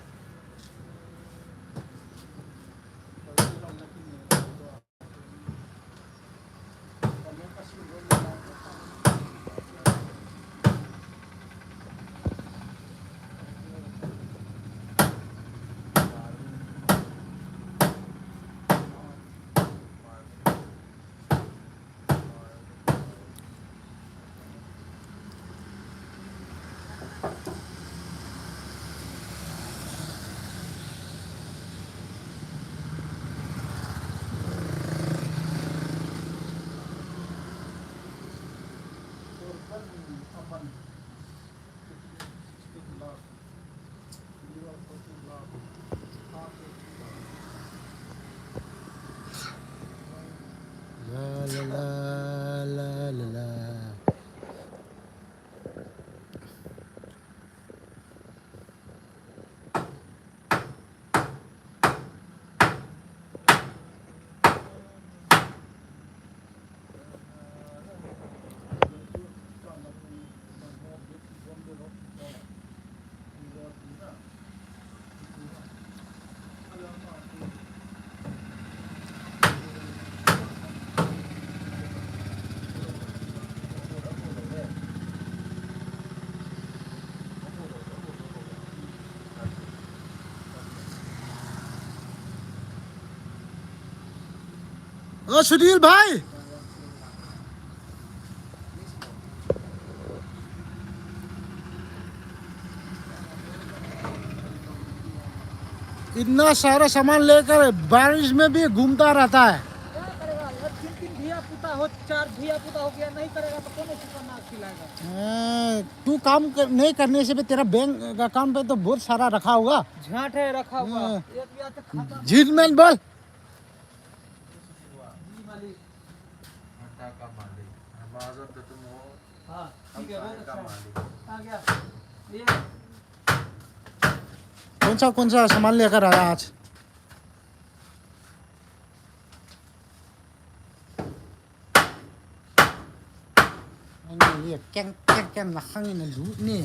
ओ सुनील भाई, इतना सारा सामान लेकर बारिश में भी घूमता रहता है। क्या करेगा? अब तीन तीन धिया पुता हो, चार धिया पुता हो गया, नहीं करेगा तो कौन उसको खाना खिलाएगा? हाँ, तू काम कर, नहीं करने से भी तेरा बैंक अकाउंट पे तो बहुत सारा रखा होगा। झांट है रखा हुआ। हाँ। एक भी आज तक खाता नहीं। झूठ मत बोल। जी मालिक। घंटा का मालिक। हम आजम तो तुम हो। हाँ, ठीक है, बहुत अच्छा है। आ गया। ये कौन सा, कौन सा सामान लेकर आया आज? ये क्या, क्या, क्या लखंग ने लूट ने।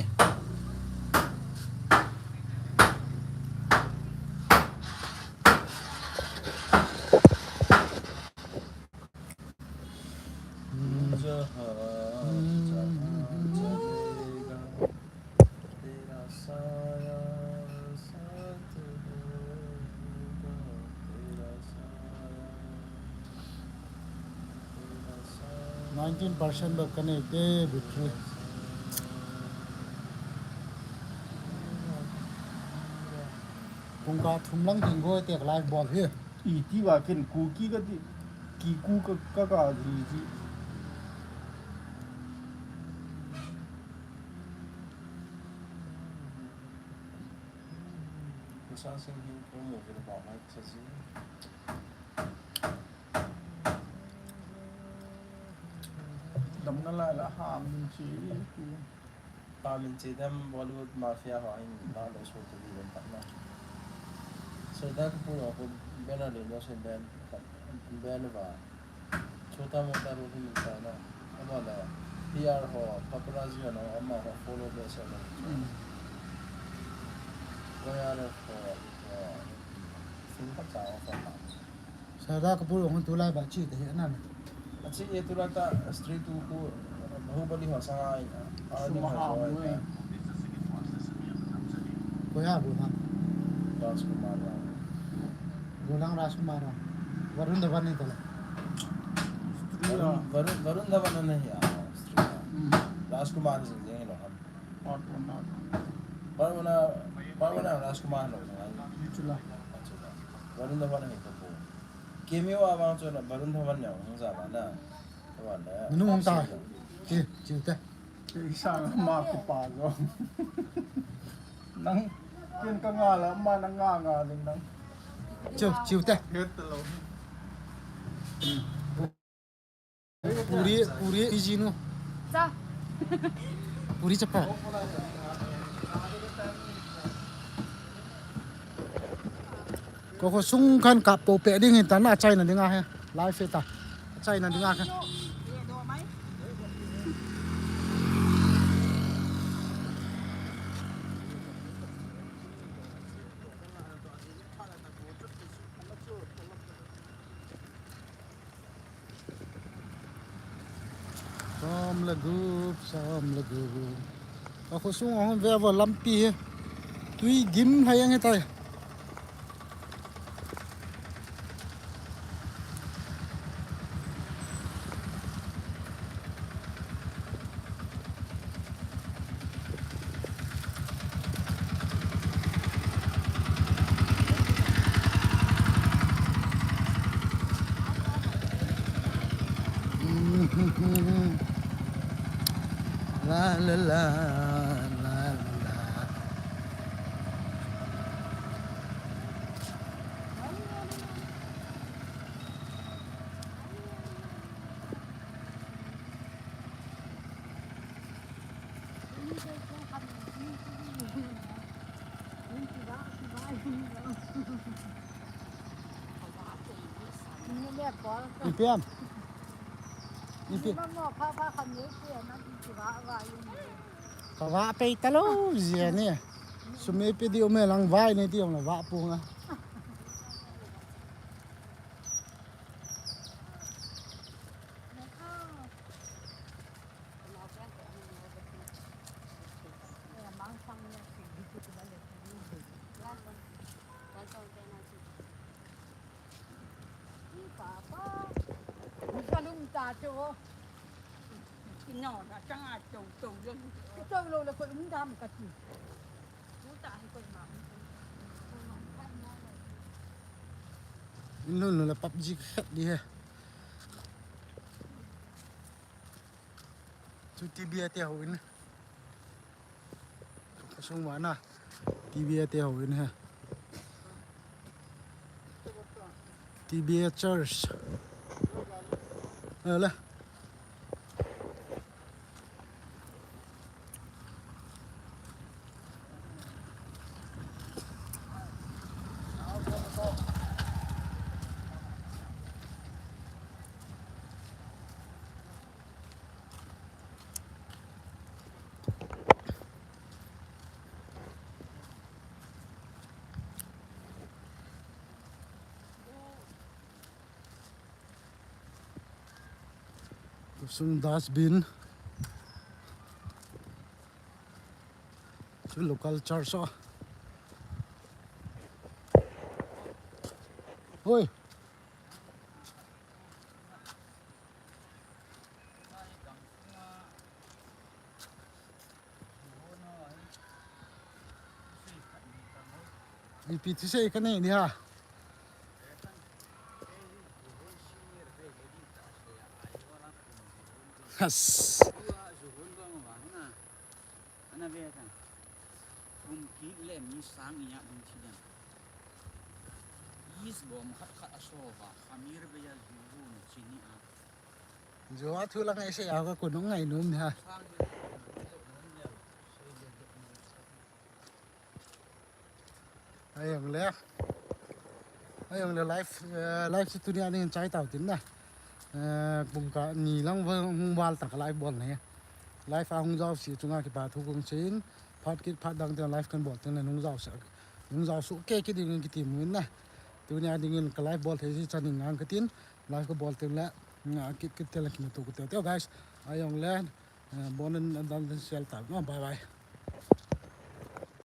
Nineteen percent bep kanei te battery. Pungkah thum lang ding go te ka live bol hi. Iti va ken Kuki kati, Kiku ka, ka, ka ji ji. Kusa sing hin ko mo ke ba mai sa ji. Dam na la la ha min chi. Pamin chidam Bollywood mafia ho in la lo so to bi ban patna. Shraddha Kapoor ho ko banner le lo sen ban, ban ba. Chhota mota role hi milta na. Ama la P R ho, paparazzi ho na, ama ho follow be sa na. Hmm. Ko ya re ho, ho, film ka cha ho fa na. Shraddha Kapoor hung tulai ba chi te hi anan. Achi ye tulai ta Stree two khu Bahubali ho sanga in, a, Suma ni ha ho mu ai e. Ko ya Golang. Rajkumar Rao. Golang Rajkumar Rao. Varun Dhawan ni tala. Varun, Varun, Varun Dhawan nahi a Stree. Hmm. Rajkumar Singh ni lo ham. Part one na. Part one na, part one na Rajkumar lo. Chula. Chula. Varun Dhawan nahi ko. Cameo a vang chu na Varun Dhawan ya hung ja ba na. Dhawan na. Minu hung ta. Chi, chi te. Isa ma ko pa go. Nang kin ka nga la ma nang nga nga ding nang. Chiu, chiu te. Het lo. Puri, puri, ijinu. Cha. Puri chapa. Ko ko sung khan kap po pe ding hin ta na China ding a he. Live ta. China ding a he. Som le gup, som le gup. Ka khosung ahung ve vo lampi hi. Tui gim hai ang hitai. La la la, la la la. Ipi ham? Ipi? Ka vah pei talou jia ni. Sum ipi di um e lang vai ni ti um la vah pung a. Achu. Kino na chang achu chu jong. Kichu lou le koi um dam kati. Tuta hi koi ma. Inlun le PUBG khat di he. Chu T B A te houin. Kasung mana T B A te houin he. T B A Church. Ala. Kusum dustbin. Chu local church a. Hoi. Ipi thusei kanei dia. Has. Ana ve ta. Kum kit le mi sang i ya ding thi dan. Is bom khat khat a so va, khamir be ya ju bu no chini a. Jo a thu la ngai se ya ka ko no ngai nom ni ha. Sang be. Ayong le. Ayong le live, eh, live chu tunia dingin chai tau tin na. Eh, pung kani lang va hung val ta ka live bol na he. Live a hung jao si chunga kipa thu kong chin. Phat kit phat dang te live kan bol te na hung jao sa. Hung jao su ke kit ding kiti mun na. Tunia dingin ka live bol thei si chan ding ngang katin. Live ka bol te le. Nga kit kit te la kimuto ko te. Te guys. Ayong le. Eh, bon dan dan sel ta. Bye bye.